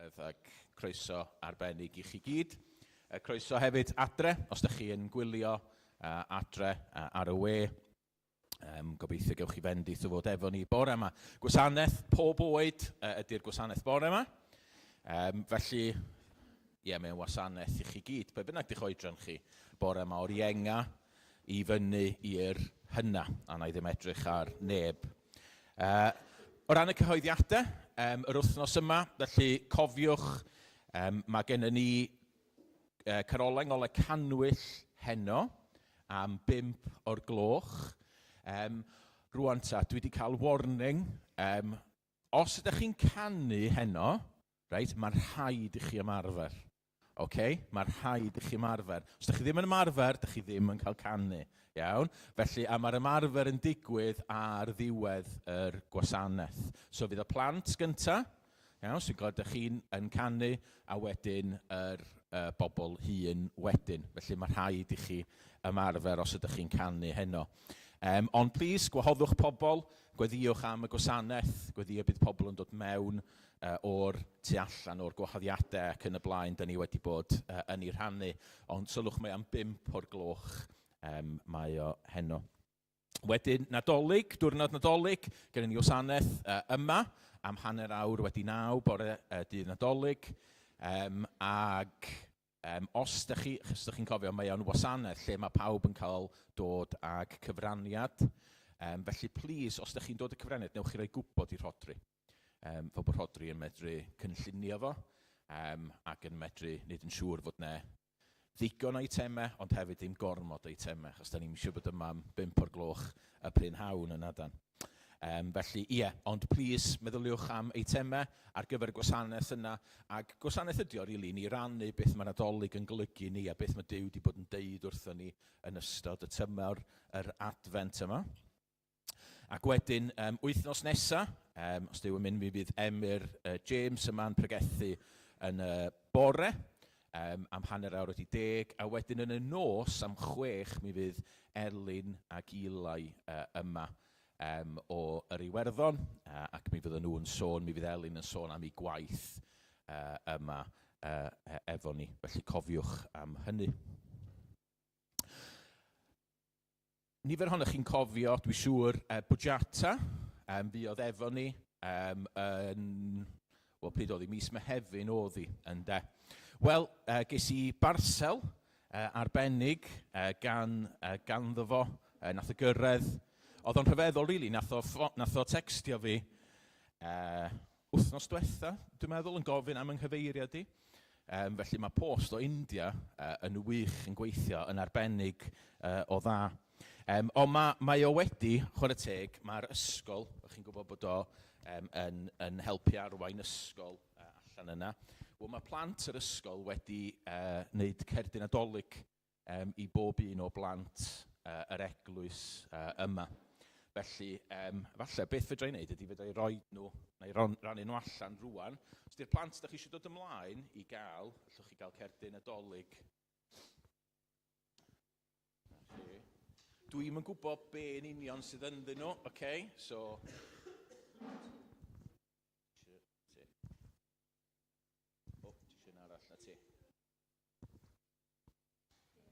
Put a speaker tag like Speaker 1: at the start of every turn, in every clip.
Speaker 1: Ac croeso arbennig i chi gyd. Croeso hefyd adre, os ydych chi yn gwylio adre ar y we. Gobeithio gewch chi fendith o fod efo ni bore yma. Gwasanaeth pob oed ydy'r gwasanaeth bore yma. Felly, ie, yeah, mae'n wasanaeth i chi gyd. Be bynnag di'ch oedran chi bore yma, o'r ienga i fyny i'r hynna, a na i ddim edrych ar neb. O ran y cyhoeddiadau, yr wythnos yma, felly cofiwch, mae gennym ni carolau ngolau cannwyll heno am 5 o'r gloch. Rwan ta, dwi wedi cael warning. Os ydych chi'n canu heno, reit, mae'n rhaid i chi ymarfer. Ok? Mae rhaid i chi ymarfer. Os ydych chi ddim yn ymarfer, dych chi ddim yn cael canu. Iawn? Felly, a mae'r ymarfer yn digwydd ar ddiwedd yr gwasanaeth. So fydd y plant gynta, iawn, sy'n gweld ydych chi'n yn canu, a wedyn yr bobl hŷn wedyn. Felly mae rhaid i chi ymarfer os ydych chi'n canu heno. Ond plis, gwahoddwch pobl, gweddïwch am y gwasanaeth, gweddïo bydd pobl yn dod mewn o'r tu allan o'r gwahoddiadau ac yn y blaen da ni wedi bod yn ei rhannu. Ond sylwch mae am 5 o'r gloch mae o heno. Wedyn, Nadolig, diwrnod Nadolig, gyda ni wasanaeth yma am 9:30 bore dydd Nadolig. Ag os ydych chi, os ydych chi'n cofio, mae o'n wasanaeth lle mae pawb yn cael dod ag cyfraniad. Felly, please, os ydych chi'n dod â cyfraniad, newch chi roi gwybod i Rhodri. Fel bod Rhodri yn medru cynllunio fo, ac yn medru wneud yn siŵr fod 'na ddigon o eitemau, ond hefyd ddim gormod o eitemau, achos da ni'm eisiau bod yma am 5 o'r gloch y prynhawn yn nadan. Felly, ie, ond plis meddyliwch am eitemau ar gyfer y gwasanaeth yna, ac gwasanaeth ydi o, rili, ni rannu beth mae Nadolig yn golygu i ni a beth mae Duw wedi bod yn deud wrthon ni yn ystod y tymor yr Adfent yma. Ac wedyn, wythnos nesa, os Duw yn mynd, mi fydd Emyr James yma'n pregethu yn y bore am 10:30, a wedyn yn y nos am 6 mi fydd Elin ac Eli yma o yr Iwerddon, ac mi fydden nhw'n sôn, mi fydd Elin yn sôn am ei gwaith yma efo ni. Felly cofiwch am hynny. Nifer ohonoch chi'n cofio, dwi siŵr, Bujata, fuodd efo ni yn, wel pryd oedd hi, mis Mehefin oedd hi, ynde. Wel, ges i barsel arbennig gan, ganddo fo, nath o gyrraedd. Oedd o'n rhyfeddol, really, nath o, nath o textio fi wythnos diwetha, dwi'n meddwl, yn gofyn am 'y nghyfeiriad i. Felly mae post o India yn wych, yn gweithio yn arbennig o dda. Ond mae, mae o wedi, chwarae teg, mae'r ysgol, chi'n gwybod bod o yn, yn helpu arwain ysgol allan yna. Wel, mae plant yr ysgol wedi wneud cerdyn Nadolig i bob un o blant yr eglwys yma. Felly, falle, beth fedra i wneud ydy fedra i roi nhw, neu i rannu nhw allan rwan. Os di'r plant da chi eisiau dod ymlaen i gael, allwch chi gael cerdyn Nadolig. Dwi'm yn gwybod be yn union sydd ynddyn nhw, oce? Okay? So... O, ti eisiau un arall na ti?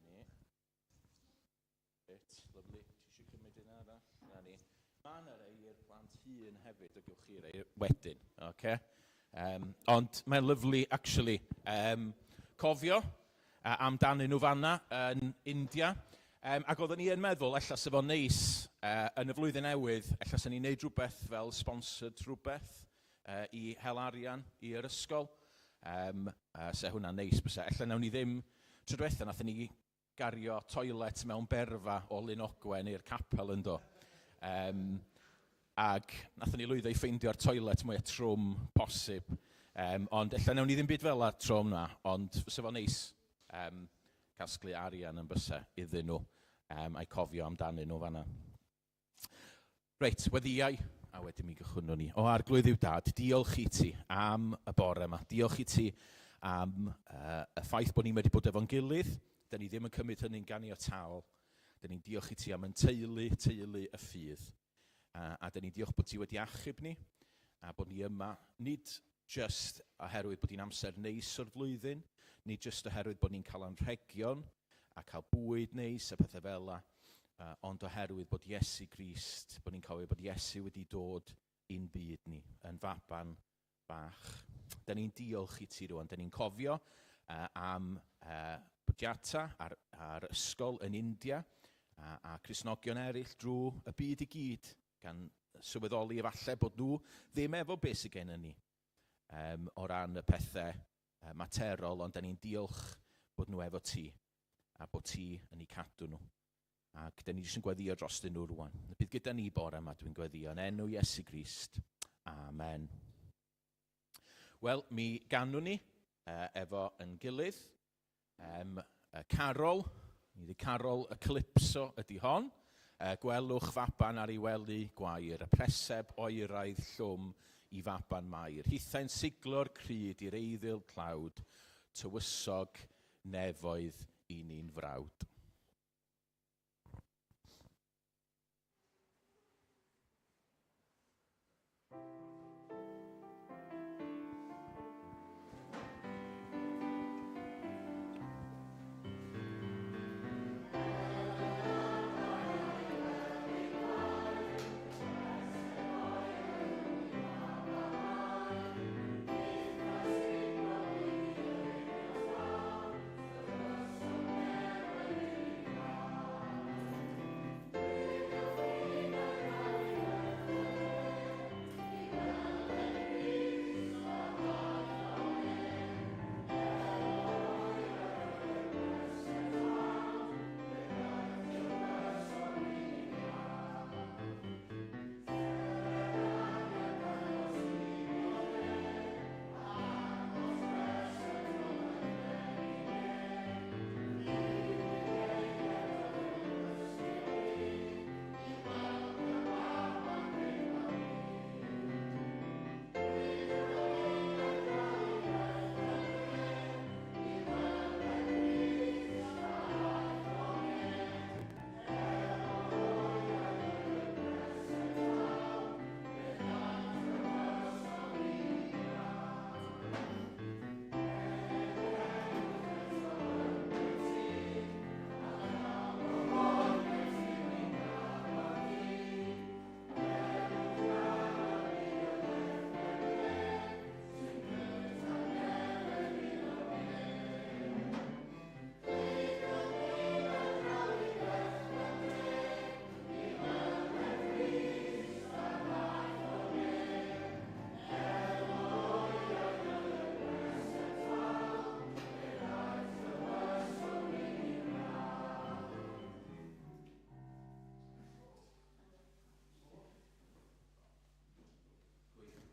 Speaker 1: Ni. Reit, lyfli. Ti eisiau cymryd un arall? Na ni. Mae yna rei i'r plant hŷn hefyd, y gewch chi rei wedyn. Okay? Ond mae'n lyfli, actually, cofio amdanyn nhw fanna yn India. Ac oeddwn i yn meddwl, ella se fo'n neis yn y flwyddyn newydd, ella se ni'n neud rhywbeth fel sponsored rhywbeth i hel arian i'r ysgol. Se hwnna'n neis, bysa. Ella nawn ni ddim... Tro diwetha, nathon ni gario toilet mewn berfa o Lyn Ogwen i'r capel yn do. Ac nathon ni lwyddo i ffeindio'r toilet mwya trwm posib. Ond ella nawn ni ddim byd fel 'na tro yma, ond fysa fo'n neis casglu arian yn bysa iddyn nhw, a'u cofio amdanyn nhw fan'na. Reit, weddïau, a wedyn mi gychwynnwn ni. O Arglwydd yw Dad, diolch i ti am y bore yma. Diolch i ti am y ffaith bod ni'n medru bod efo'n gilydd. Da ni ddim yn cymryd hynny'n ganiataol. Da ni'n diolch i ti am yn teulu, teulu y ffydd. A da ni'n diolch bod ti wedi achub ni, a bod ni yma, nid jyst oherwydd bod hi'n amser neis o'r flwyddyn, nid jyst oherwydd bod ni'n cael anrhegion a cael bwyd neis a pethau fel 'na, ond oherwydd bod Iesu Grist, bod ni'n cofio bod Iesu wedi dod i'n byd ni, yn faban bach. Da ni'n diolch i ti rwan, da ni'n cofio am Bujata a'r, a'r ysgol yn India a, a Cristnogion eraill drwy y byd i gyd, gan sylweddoli efallai bod nhw ddim efo beth sydd gennym ni um, o ran y pethau materol, ond da ni'n diolch bod nhw efo ti a bod ti yn eu cadw nhw. Ac da ni jyst yn gweddïo drostyn nhw rwan. Bydd gyda ni bore yma, dwi'n gweddïo yn enw Iesu Grist. Amen. Wel, mi ganwn ni efo yn gilydd. Um, carol, mi ydy carol y Calypso ydy hon. Gwelwch faban ar ei wely gwair, y preseb oeraidd llwm i faban Mair. Hithau'n siglo'r cryd i'r eiddil tlawd, tywysog nefoedd i ni'n frawd.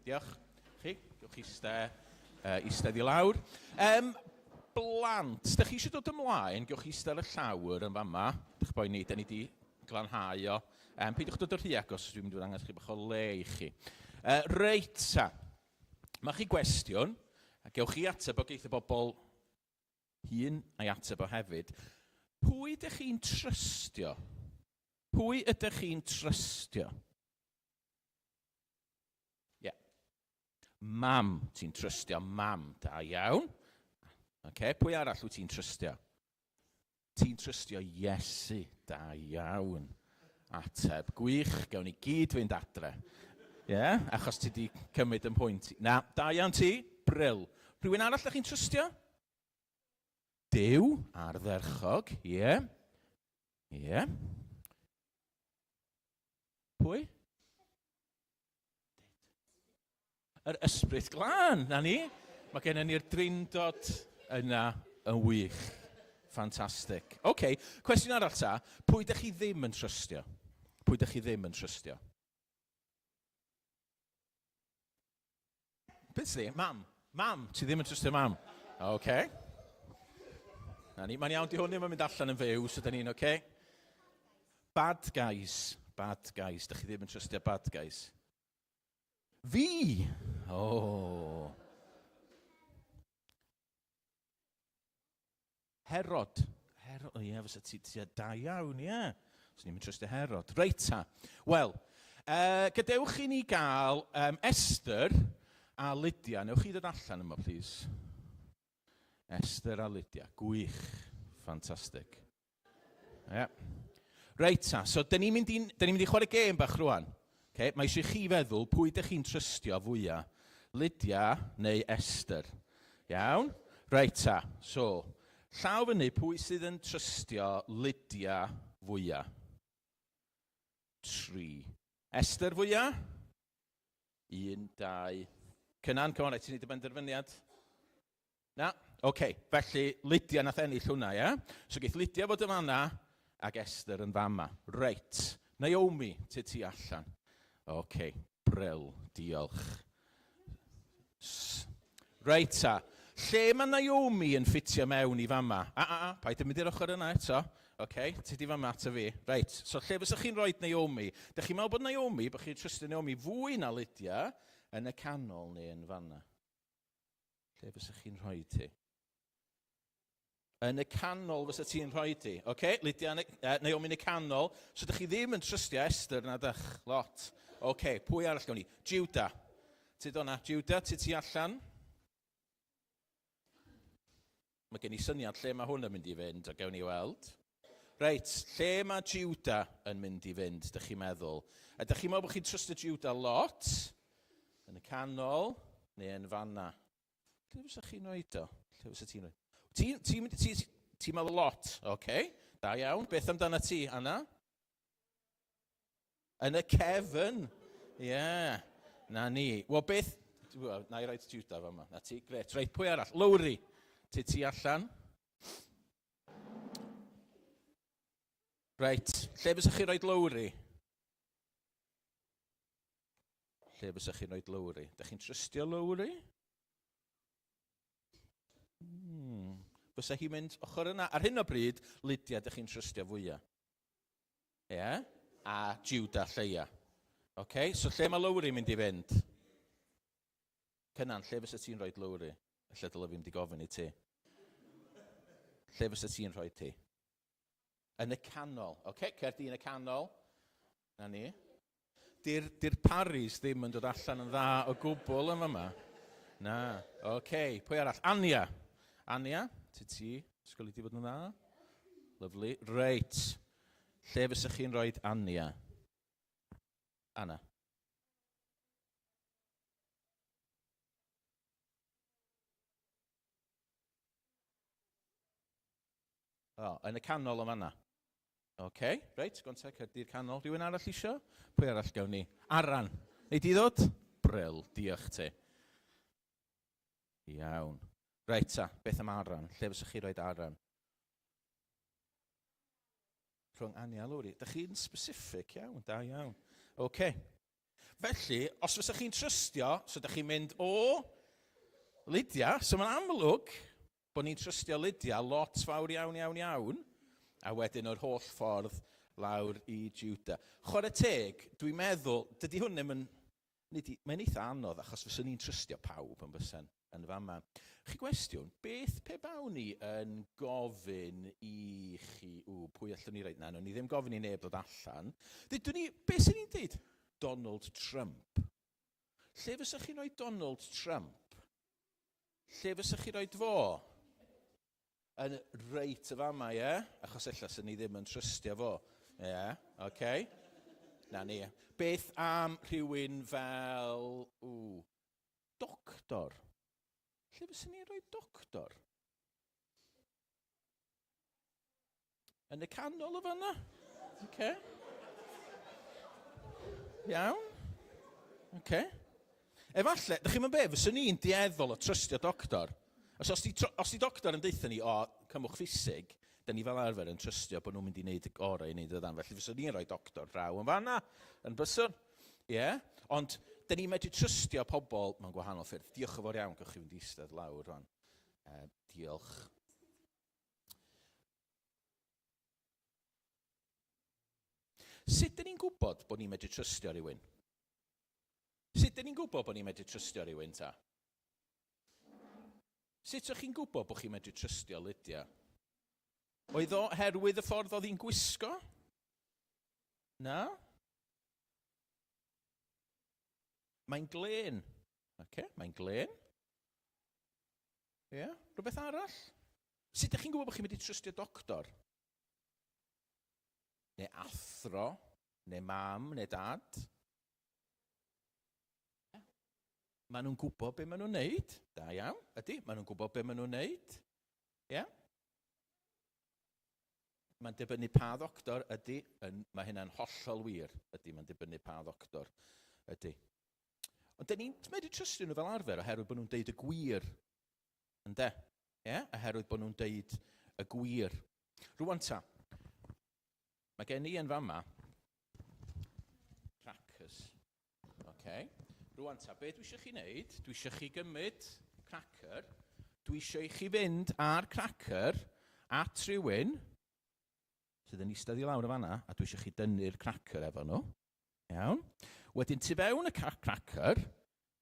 Speaker 1: Diolch chi. Gewch chi iste, eistedd i lawr. Um, blant, da chi eisiau dod ymlaen, gewch chi eistedd ar y llawr yn fama. Dych boeni, da ni wedi glanhau o. Um, peidiwch dod o'r rhy agos, dwi'n mynd i fod angen chi bach o le i chi. Reit ta, mae chi gwestiwn, a gewch chi ateb o geith y bobl hun a'i ateb o hefyd. Pwy ydych chi'n trystio? Pwy ydych chi'n trystio? Ie. Yeah. Mam, ti'n trystio mam, da iawn. Okay, pwy arall wyt ti'n trystio? Ti'n trystio Iesu, da iawn. Ateb gwych, gawn ni gyd fynd adre. Ie, yeah? Achos ti di cymryd yn pwynt. Na, da iawn ti, bril. Rhywun arall da chi'n trystio? Duw, ardderchog, ie. Yeah. Ie. Yeah. Pwy? Yr Ysbryd Glân, na ni. Mae gennym ni'r drindod yna yn wych. Ffantastig. Oce, okay, cwestiwn arall ta. Pwy ydych chi ddim yn trystio? Pwy ydych chi ddim yn trystio? Beth sydd? Mam. Mam. Ti ddim yn trystio mam. Oce. Okay. Na ni, mae'n iawn, di hwn ddim yn mynd allan yn fyw, so da ni'n oce. Okay. Bad guys. Bad guys. Dych chi ddim yn trystio bad guys. Fi! Oh. Herod. Herod, o ie, fysa ti, ti da iawn, ie. Swn i'n trystio Herod. Reit ta. Wel, uh, gadewch i ni gael um, Esther. A Lydia, newch chi ddod allan yma, please? Esther a Lydia, gwych, ffantastig. Yeah. Reit ta, so dyn ni'n mynd i, dyn ni'n mynd i chwarae gêm bach rwan. Okay? Mae eisiau chi feddwl pwy dych chi'n trystio fwyaf, Lydia neu Esther. Iawn? Reit ta, so, llaw fyny, pwy sydd yn trystio Lydia fwyaf? 3. Esther fwyaf? 1, 2. Cynan, come on, ti'n neud y benderfyniad? Na? Oce, okay. Felly Lydia nath ennill hwnna, ie? Yeah? So geith Lydia fod yn fanna ac Esther yn fama. Reit. Naomi, ti ti allan. Oce, okay. Bril, diolch. Reit ta. Lle mae Naomi yn ffitio mewn i fama? A, a, a, paid yn mynd i'r ochr yna eto. Oce, okay, ti di fama ato fi. Reit, so lle fysa chi'n rhoi Naomi? Dych chi'n meddwl bod Naomi, bod chi'n trystio Naomi fwy na Lydia, yn y canol neu yn fanna? Lle fysa chi'n rhoi ti? Yn y canol fysa ti'n rhoi di. Oce, okay? Lydia, Naomi yn y canol. So dych chi ddim yn trystio Esther na dych? Lot. Oce, okay, pwy arall gawn ni? Judah. Ti do na? Judah, ti ti allan? Mae gen i syniad lle mae hwn yn mynd i fynd, a gawn ni weld. Reit, lle mae Judah yn mynd i fynd, dych chi'n meddwl? Ydych chi'n meddwl bod chi'n trystio Judah lot? Yn y canol, neu yn fanna? Lle fysa chi'n rhoi o? Lle fysa ti'n rhoi? Ti'n ti, ti, ti, ti meddwl lot, oce. Okay. Da iawn. Beth amdana ti, Anna? Yn y cefn. Ie. Yeah. Na ni. Wel, beth... Na i roi Judah fa yma. Na ti, gret. Reit, pwy arall? Lowri. Ti ti allan? Reit, lle fysa chi roi Lowri? Lle fysa chi'n rhoi Lowri? Da chi'n trystio Lowri? Hmm. Fysa hi'n mynd ochr yna. Ar hyn o bryd, Lydia, da chi'n trystio fwyaf. Ie? Yeah? A Judah lleia. Oce, okay, so lle mae Lowri mynd i fynd? Cynan, lle fysa ti'n rhoi Lowri? Lle dylai fi mynd i gofyn i ti. Lle fysa ti'n rhoi ti? Yn y canol. Oce, okay, cer di yn y canol. Na ni. Di'r di Paris ddim yn dod allan yn dda o gwbl yn fama. Na. Oce, okay. Pwy arall? Ania. Ania, ti ti, ysgol i di fod yn dda? Lovely. Reit. Lle fysa chi'n rhoi Ania? Anna. O, yn y canol yn fanna. Oce, okay, reit, gonta, Caerdydd canol. Rhywun arall isio? Pwy arall gawn ni? Aran. Nei di ddod? Bril, diolch ti. Iawn. Reit ta, beth am Aran? Lle fysa chi roed Aran? Rhwng Ania a Lowri. Da chi'n specific iawn, da iawn. Oce. Okay. Felly, os fysa chi'n trystio, so da chi'n mynd o Lydia, so mae'n amlwg bod ni'n trystio Lydia lot fawr iawn, iawn, iawn, a wedyn o'r holl ffordd lawr i Judah. Chwarae teg, dwi'n meddwl, dydy hwn ddim yn, nid, mae'n eitha anodd achos fyswn ni'n trystio pawb yn bysen yn fama. Chi gwestiwn, beth pe bawn ni yn gofyn i chi, ww, pwy allwn ni roid? Na, nawn ni ddim gofyn i neb ddod allan. Ddeudwn ni, beth sy'n ni'n deud? Donald Trump. Lle fysa chi'n rhoi Donald Trump? Lle fysa chi roed fo? Yn reit y fama, ie? Yeah? Achos ella sy'n ni ddim yn trystio fo. Ie, yeah, oce. Okay. Na ni. Beth am rhywun fel, ww, doctor? Lle fysa ni'n rhoi doctor? Yn y canol o fanna? Oce. Iawn. Oce. Efallai, dych chi'n mynd be, fyswn i'n dueddol o trystio doctor. Os, os, di, os di doctor yn deutha ni, o, cymwch ffisig, da ni fel arfer yn trystio bod nhw'n mynd i wneud y gorau i wneud y ddan. Felly fyswn i'n rhoi doctor draw yn fanna, yn byswn. Ie? Yeah? Ond, da ni'n medru trystio pobl mewn gwahanol ffyrdd. Diolch yn fawr iawn, gewch chi fynd i eistedd lawr rwan. Diolch. Sut dyn ni'n gwybod bod ni'n medru trystio rhywun? Sut dyn ni'n gwybod bod ni'n medru trystio rhywun ta? Sut o'ch chi'n gwybod bod chi'n medru trystio Lydia? Oedd o herwydd y ffordd oedd hi'n gwisgo? Na? Mae'n glên. Oce, mae'n glên. Ie, yeah. Rhywbeth arall? Sut ydych chi'n gwybod bod chi'n mynd i trystio doctor? Neu athro? Neu mam? Neu dad? Yeah. Maen nhw'n gwybod be maen nhw'n neud. Da iawn, ydy, maen nhw'n gwybod be maen nhw'n neud. Ie? Yeah. Mae'n dibynnu pa ddoctor ydy, yn, mae hynna'n hollol wir, ydy, mae'n dibynnu pa ddoctor ydy. Ond dyn ni'n medru trystio nhw fel arfer oherwydd bod nhw'n deud y gwir, ynde? Ie? Yeah? Oherwydd bod nhw'n deud y gwir. Rwan ta, mae gen i yn fama crackers. Okay. Rwan ta, be dwi eisiau chi wneud? Dwi eisiau chi gymryd cracker. Dwi eisiau i chi fynd â'r cracker at rhywun sydd yn eistedd i lawr y fanna, a dwi eisiau chi dynnu'r cracker efo nhw. Iawn. Wedyn, tu fewn y cracker,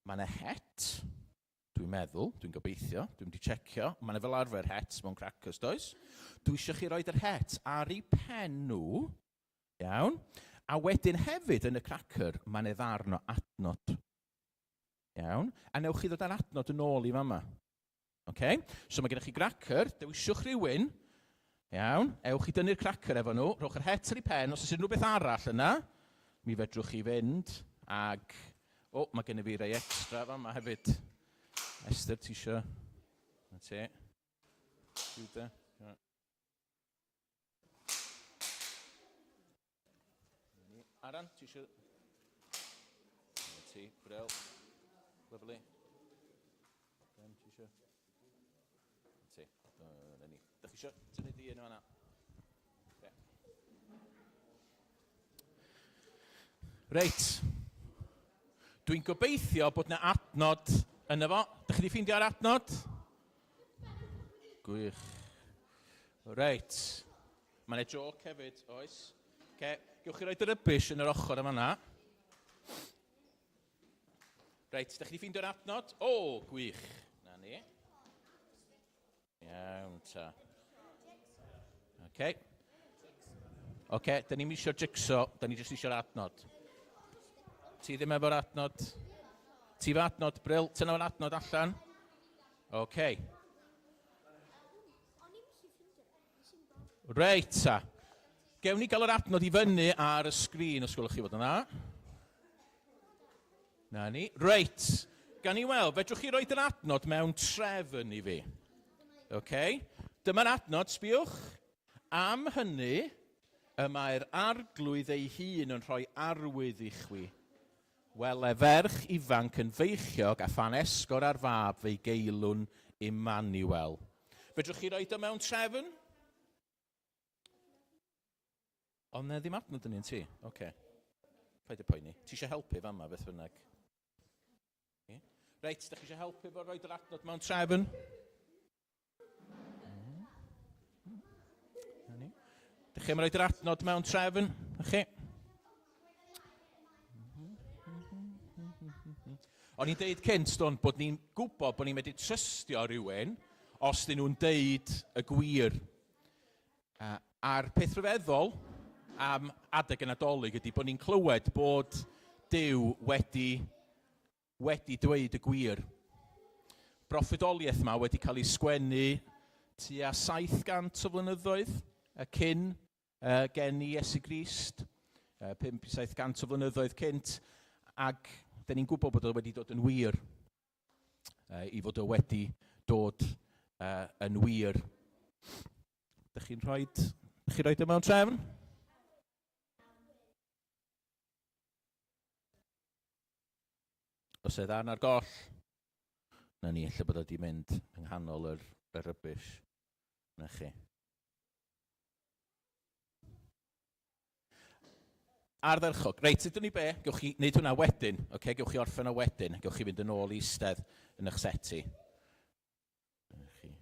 Speaker 1: mae yna het, dwi'n meddwl, dwi'n gobeithio, dwi'n wedi checio, mae yna fel arfer het mewn crackers, does? Dwi eisiau chi roed yr het ar eu pen nhw, Iawn. A wedyn hefyd yn y cracker, mae 'na ddarn o adnod. Iawn. A newch chi ddod â'r adnod yn ôl i fama. Okay? So mae gennych chi gracer, dewiswch rhywun, iawn, ewch i dynnu'r cracker efo nhw, rhowch yr het ar ei pen, os oes unrhyw beth arall yna, mi fedrwch chi fynd ag... O, mae gennym fi rai extra fama hefyd. Esther, ti isio? Na ti. Judah. Aran, ti eisiau... Ti, Brel. Lovely. Ben, ti eisiau... Ti, dyna ni. Dych chi eisiau tynnu di un o'na? Reit. Dwi'n gobeithio bod yna adnod yna fo. Dych chi wedi ffeindio'r adnod? Gwych. Reit. Mae yna joc hefyd, oes? Okay. Gewch chi roed y rybys yn yr ochr yma na. Reit, ydych chi wedi ffeindio'r adnod? O, gwych. Na ni. Iawn ta. Oce. Oce, da ni'n eisiau jigsaw, da ni jyst eisiau'r adnod. Ti ddim efo'r adnod? Ti efo adnod, Bril? Tynna fo'r adnod allan? Oce. Reit ta. Gewn ni gael yr adnod i fyny ar y sgrin, os gwelwch chi fod yn dda. Na ni. Reit. Gan ni weld, fedrwch chi roed yr adnod mewn trefn i fi? OK. Dyma'r adnod, sbiwch. Am hynny, y mae'r arglwydd ei hun yn rhoi arwydd i chwi. Wele ferch ifanc yn feichiog a phan esgor ar fab fe'i geilwn Immanuel. Fedrwch chi roed o mewn trefn? Ond na ddim adnod yn un ti? Oce. Okay. Paid â poeni. Ti eisiau helpu fama beth bynnag? Yeah. Reit, da chi eisiau helpu fo roed yr adnod mewn trefn? Mm. Da chi am roed yr adnod mewn trefn? Na chi? O'n i'n deud cynt, don, bod ni'n gwybod bod ni'n medru trystio rhywun os dyn nhw'n deud y gwir. A'r peth rhyfeddol am adeg y Nadolig ydy bod ni'n clywed bod Duw wedi, wedi dweud y gwir. Broffwydoliaeth yma wedi cael ei sgwennu tua 700 o flynyddoedd y cyn uh, gen i Iesu Grist, uh, 5 i 700 o flynyddoedd cynt, ac dyn ni'n gwybod bod o wedi dod yn wir. i fod o wedi dod uh, yn wir. Dych chi'n rhoi, dych chi'n rhoi o mewn trefn? Os e ddarn ar goll, na ni, lle bod o wedi mynd yng nghanol yr, yr rybys. Na chi. Ardderchog. Reit, ydyn ni be? Gewch chi wneud hwnna wedyn, oce? Okay? Gewch chi orffen o wedyn, gewch chi fynd yn ôl i eistedd yn eich seti. Chi.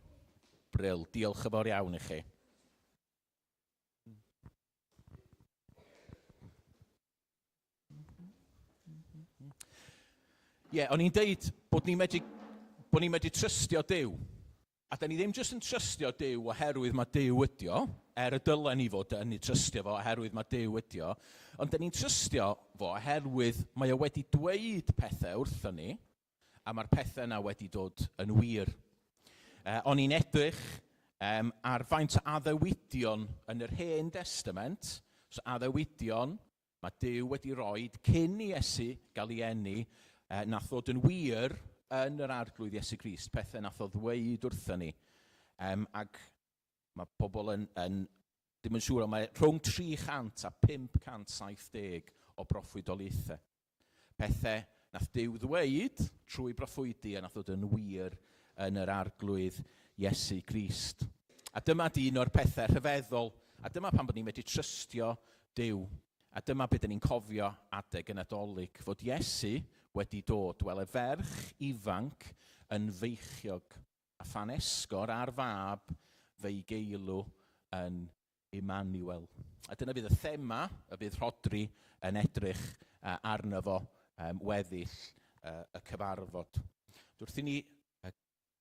Speaker 1: Bril, diolch yn fawr iawn i chi. Ie, yeah, o'n i'n deud bod ni'n medru, bod ni'n medru trystio Duw. A 'dan ni ddim jyst yn trystio Duw oherwydd ma' Duw ydi o, er y dylen ni fod yn ei trystio fo oherwydd ma' Duw ydi o, ond 'dan ni'n trystio fo oherwydd mae o wedi dweud pethau wrthon ni, A mae'r pethau yna wedi dod yn wir. O'n i'n edrych ar faint o addewidion yn yr Hen Destament, so addewidion mae Duw wedi rhoi cyn i Iesu gael ei eni, nath ddod yn wir yn yr Arglwydd Iesu Grist, pethau nath o ddweud wrthon ni. Ac mae pobl yn ddim yn siŵr, ond mae rhwng 300 a 570 o broffwydoliaethau. Pethau nath Duw ddweud trwy broffwydi a nath ddod yn wir yn yr Arglwydd Iesu Grist. A dyma di un o'r pethau rhyfeddol, a dyma pam bod ni'n medru trystio Duw. A dyma beth ni'n cofio adeg y Nadolig, fod Iesu wedi dod, wele ferch ifanc yn feichiog, a phan esgor ar fab fe'i geilw yn Emmanuel. A dyna fydd y thema y bydd Rhodri yn edrych arno fo weddill y cyfarfod. Wrth i ni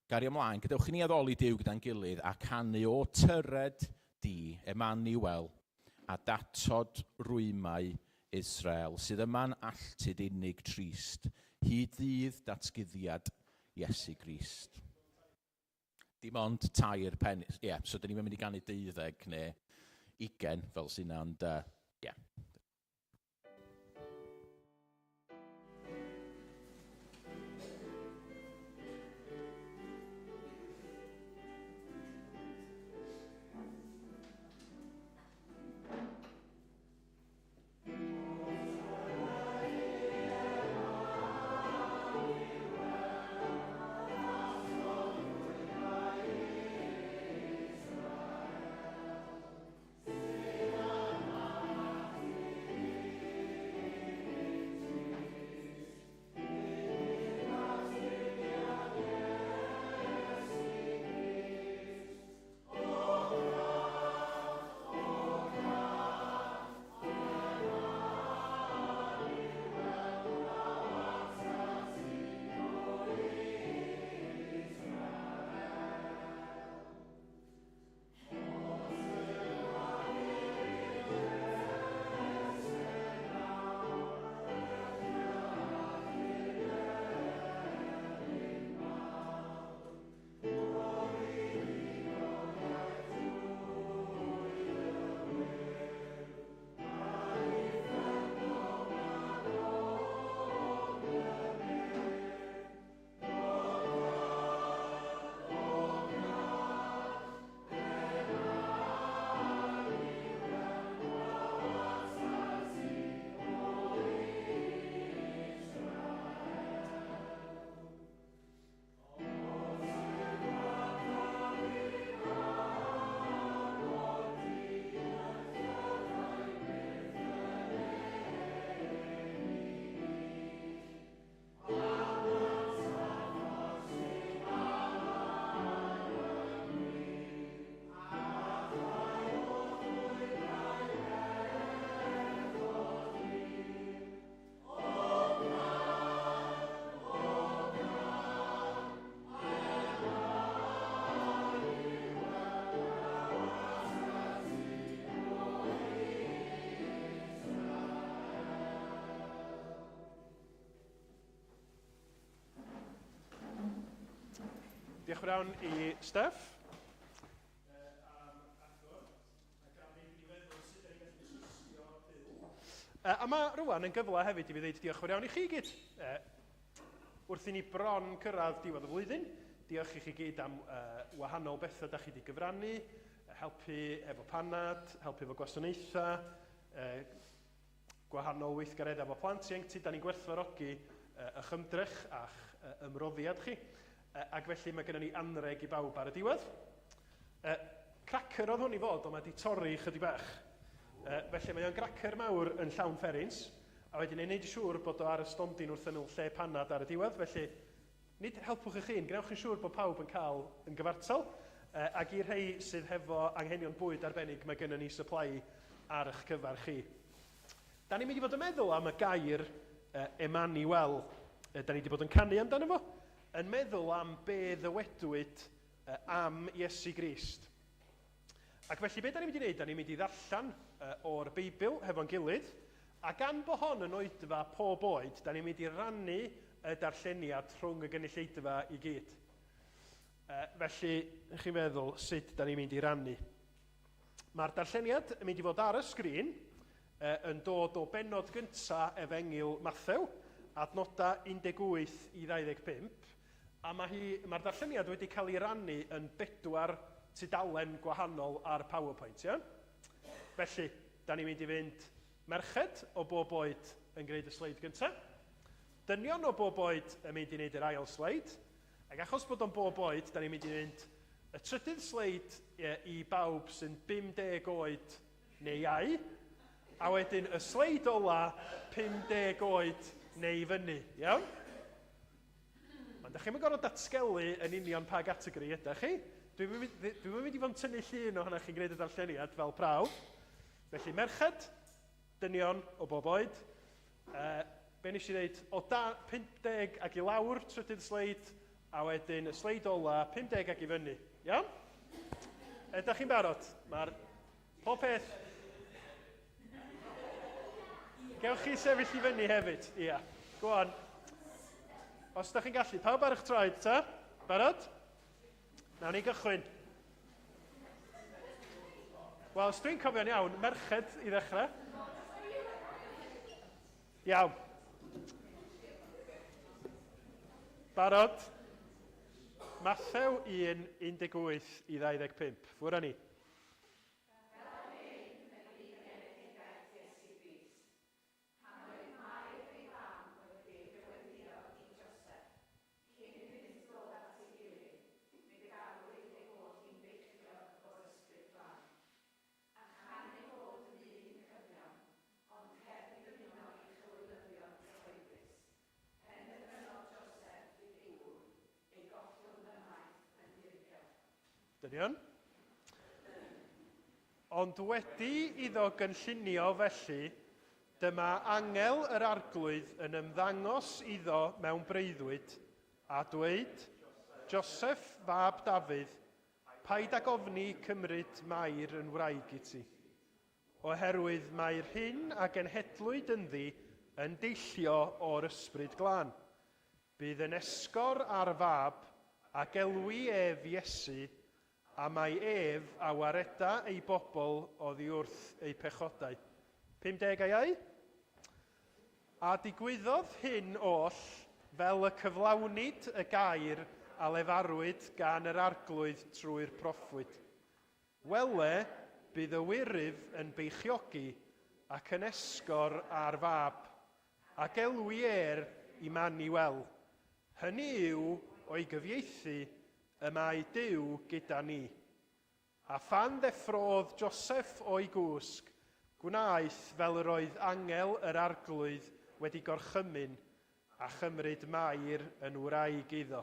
Speaker 1: gario ymlaen, gadewch i ni addoli Duw gyda'n gilydd a canu o tyred di, Emmanuel, a datod rwymau Israel, sydd yma'n alltud unig trist, hyd ddydd datguddiad Iesu Grist. Dim ond 3 pen... Ie, yeah, so dyn ni'n mynd i ganu 12 neu 20 fel sy'n yna, ond ie. Yeah.
Speaker 2: Diolch yn fawr i Steph am agor ac am wneud i ni feddwl sut da ni'n gallu trystio Duw. A mae rwan yn gyfle hefyd i fi ddeud diolch yn fawr iawn i chi gyd. Wrth i ni bron cyrraedd diwedd y flwyddyn, diolch i chi gyd am wahanol bethau da chi wedi gyfrannu, helpu efo panad, helpu efo gwasanaethau, gwahanol weithgareddau efo plant ieuenctid. Da ni'n gwerthfawrogi eich ymdrech a'ch ymroddiad chi. Ac felly mae gennym ni anreg i bawb ar y diwedd. Cracker oedd hwn i fod, ond mae wedi torri chydig bach. Felly mae o'n gracer mawr yn llawn fferins, a wedyn ei wneud yn siŵr bod o ar y stondin wrth ymyl lle panad ar y diwedd. Felly, nid helpwch eich hun, gwnewch yn siŵr bod pawb yn cael yn gyfartal. Ac i'r rhai sydd hefo anghenion bwyd arbennig, mae gennym ni supply ar eich cyfer chi. Da ni'n mynd i fod yn meddwl am y gair Emmanuel. Da ni wedi bod yn canu amdano fo, yn meddwl am be ddywedwyd am Iesu Grist. Ac felly be da ni'n mynd i wneud, da ni'n mynd i ddarllen o'r Beibl hefo'n gilydd, a gan bo hon yn oedfa pob oed, da ni'n mynd i rannu y darlleniad rhwng y gynulleidfa i gyd. Felly, chi'n feddwl sut da ni'n mynd i rannu. Mae'r darlleniad yn mynd i fod ar y sgrin, yn dod o bennod gynta Efengyl Mathew, adnodau 18 i 25, a mae hi, mae'r darlleniad wedi cael ei rannu yn bedwar tudalen gwahanol ar PowerPoint, ia? Felly, da ni'n mynd i fynd merched o bob oed yn gwneud y sleid gyntaf, dynion o bob oed yn mynd i wneud yr ail sleid, Ac achos bod o'n bob oed, da ni'n mynd i fynd y trydydd sleid i bawb sy'n 50 oed neu iau, a wedyn y sleid ola 50 oed neu i fyny, iawn? Ond da chi'm yn gorfod datgelu yn union pa gategori ydych chi. Dwi'm yn mynd, dwi'm yn mynd i fod yn tynnu llun ohonoch chi'n gwneud y darlleniad fel prawf. Felly, merched, dynion o bob oed. Be nes i ddeud? O da, 50 ac i lawr, trydydd sleid, a wedyn y sleid ola, 50 ac i fyny. Iawn? Ydych chi'n barod? Mae'r pob peth... Gewch chi sefyll i fyny hefyd. Ia. Go on. Os ydych chi'n gallu, pawb ar eich traed, ta? Barod? Nawn ni gychwyn. Wel, os dwi'n cofio'n iawn, merched i ddechrau. Iawn. Barod? Mathew 1, 18 i 25. Ffwrdd â ni.
Speaker 3: Pan oedd Mair ei fam wedi ei dyweddïo i Joseff, cyn iddynt ddod at ei gilydd, fe gafwyd ei bod hi'n beichiog o'r Ysbryd Glân. A chan ei fod yn ddyn cyfiawn, ond heb ddymuno ei chywilyddion cyhoeddus, penderfynodd Joseff, ei ŵr, ei gollwng ymaith yn ddirgel.
Speaker 2: Dynion. Ond wedi iddo gynllunio felly, dyma angel yr Arglwydd yn ymddangos iddo mewn breuddwyd, a dweud, Joseff fab Dafydd, paid ag ofni cymryd Mair yn wraig i ti, oherwydd mae'r hyn a genhedlwyd ynddi yn deillio o'r Ysbryd Glân. Bydd yn esgor ar fab, a gelwi ef Iesu, a mai ef a wareda ei bobl oddi wrth eu pechodau. 50 a iau. A digwyddodd hyn oll fel y cyflawnid y gair a lefarwyd gan yr Arglwydd trwy'r proffwyd. Wele, bydd y wyryf yn beichiogi ac yn esgor ar fab, a gelwi er Immanuel, hynny yw, o'i gyfieithu, Y mae Duw gyda ni. A phan ddeffrôdd Joseff o'i gwsg, gwnaeth fel yr oedd angel yr Arglwydd wedi gorchymyn, a chymryd Mair yn wraig iddo.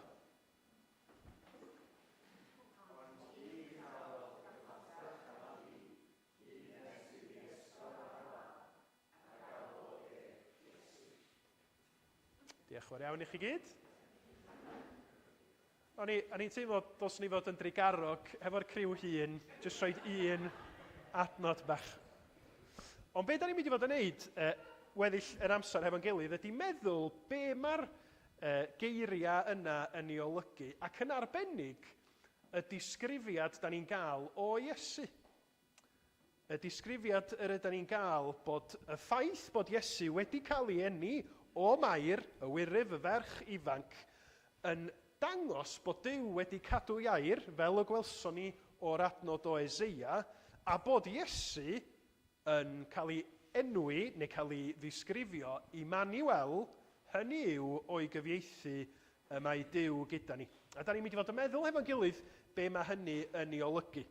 Speaker 2: Diolch yn fawr iawn i chi gyd. O'n i'n teimlo dylswn i fod yn drugarog hefo'r criw hŷn, jyst rhoid un adnod bach. Ond be da ni'n mynd i fod yn neud weddill yr amser hefo'n gilydd ydy meddwl be mae'r geiriau yna yn ei olygu, ac yn arbennig y disgrifiad da ni'n gael o Iesu. Y disgrifiad yr ydan ni'n gael bod y ffaith bod Iesu wedi cael ei eni o Mair, y wyryf, y ferch ifanc, yn dangos bod Duw wedi cadw ei air, fel y gwelson ni o'r adnod o Eseia, a bod Iesu yn cael ei enwi, neu cael ei ddisgrifio, Immanuel, hynny yw, o'i gyfieithu, y mae Duw gyda ni. A da ni'n mynd i fod yn meddwl hefo'n gilydd be mae hynny yn ei olygu.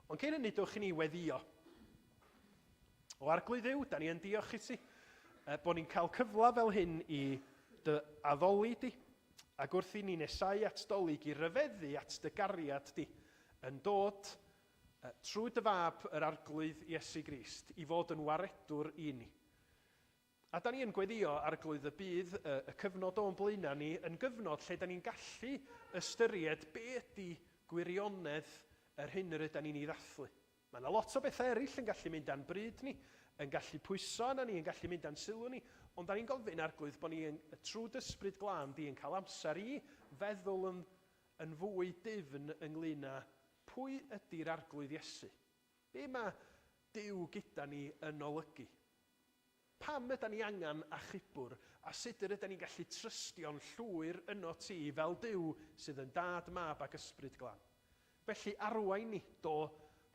Speaker 2: Ond cyn hynny, dewch i ni weddïo. O Arglwydd Dduw, da ni yn diolch i ti, bod ni'n cael cyfle fel hyn i dy addoli di, ac wrth i ni nesau at Dolig i ryfeddu at dy gariad di, yn dod trwy dy fab yr Arglwydd Iesu Grist i fod yn waredwr i ni. A da ni yn gweddïo, Arglwydd, y bydd y cyfnod o'n blaenau ni yn gyfnod lle da ni'n gallu ystyried be ydy gwirionedd yr hyn yr yda ni'n ei ddathlu. Mae yna lot o bethau eraill yn gallu mynd â'n bryd ni yn gallu pwyso arna ni, yn gallu mynd â'n sylw ni, ond da ni'n gofyn, Arglwydd, bod ni yn, trwy dy Ysbryd Glân di yn cael amser i feddwl yn, yn fwy dyfn ynglyn â pwy ydy'r Arglwydd Iesu. Be mae Duw gyda ni yn olygu? Pam ydan ni angen achubwr, a sut yr ydan ni'n gallu trystio'n llwyr yno ti fel Duw sydd yn Dad, Mab ac Ysbryd Glân? Felly arwain ni, do,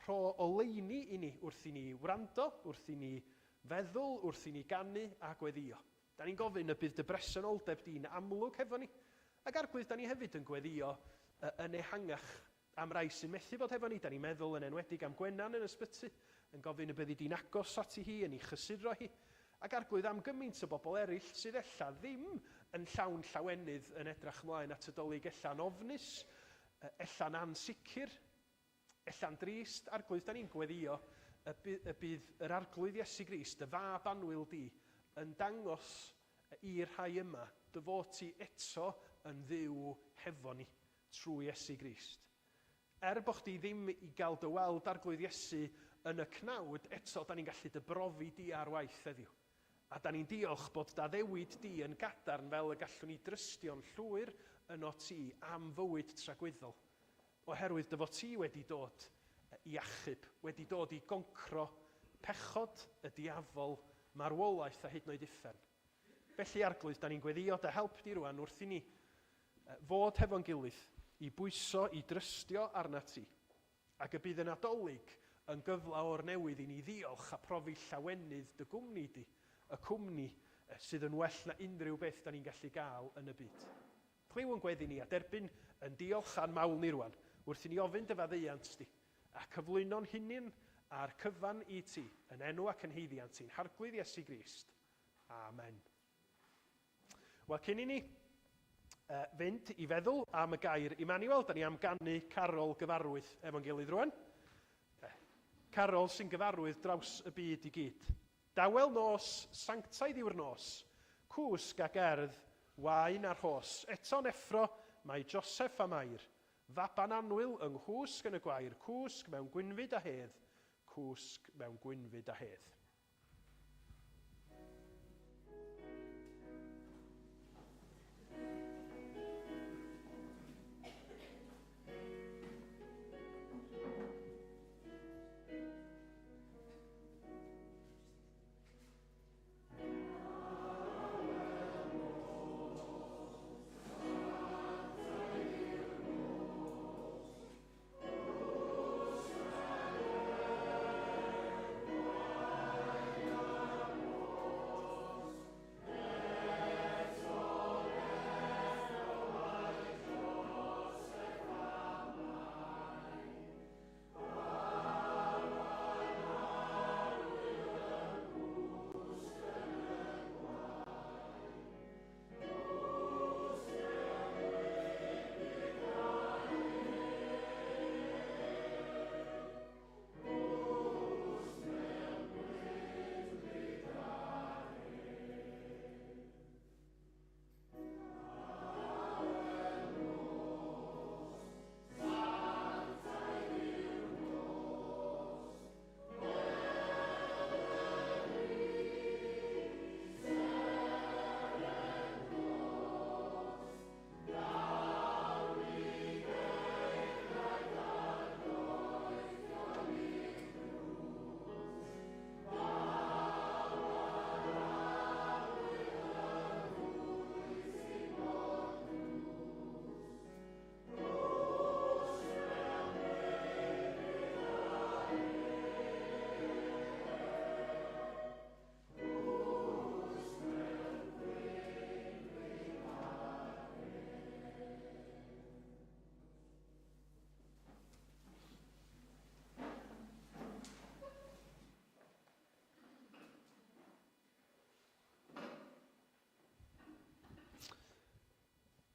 Speaker 2: rho oleuni i ni wrth i ni wrando, wrth i ni feddwl, wrth i ni ganu a gweddïo. Da ni'n gofyn y bydd dy bresenoldeb di'n amlwg hefo ni, ac Arglwydd, da ni hefyd yn gweddïo yn ehangach Am rai sy'n methu bod hefo ni, da ni'n meddwl yn enwedig am Gwenan yn ysbyty, yn gofyn y byddi di'n agos ati hi, yn ei chysuro hi, ac Arglwydd am gymaint o bobl eraill sydd ella ddim yn llawn llawenydd yn edrach mlaen at y Dolig, ella'n ofnus, ella'n ansicr, ella'n drist. Arglwydd, da ni'n gweddïo y bydd yr Arglwydd Iesu Grist, dy fab annwyl di, yn dangos i'r rhai yma dy fod ti eto yn Dduw hefo ni. trwy Iesu Grist. Er bo chdi ddim i gael dy weld Arglwydd Iesu yn y cnawd, eto da ni'n gallu dy brofi di ar waith heddiw. A da ni'n diolch bod d'addewid di yn gadarn fel y gallwn ni drystio'n llwyr ynot ti am fywyd tragwyddol. Oherwydd dy fod ti wedi dod i achub, wedi dod i goncro pechod, y diafol, marwolaeth a hyd yn oed uffern. Felly, Arglwydd, da ni'n gweddïo dy help di rwan wrth i ni fod hefo'n gilydd, i bwyso, i drystio arnat ti, ac y bydd y Nadolig yn gyfle o'r newydd i ni ddiolch a profi llawenydd dy gwmni di, y cwmni sydd yn well na unrhyw beth da ni'n gallu gael yn y byd. Clyw yn gweddi ni a derbyn yn diolch a'n mawl ni rwan, wrth i ni ofyn dy faddeuant di, a cyflwyno'n hunin a'r cyfan i ti, yn enw ac yn haeddiant ein Harglwydd Iesu Grist. Amen. Wel, cyn i ni fynd i feddwl am y gair Immanuel, da ni am ganu carol gyfarwydd efo'n gilydd rwan. Carol sy'n gyfarwydd draws y byd i gyd. Dawel nos, sanctaidd yw'r nos, cwsg a gerdd, waen a rhos. Eto'n effro, mae Joseph a Mair, faban annwyl yng nghwsg yn y gwair, cwsg mewn gwynfyd a hedd, cwsg mewn gwynfyd a hedd.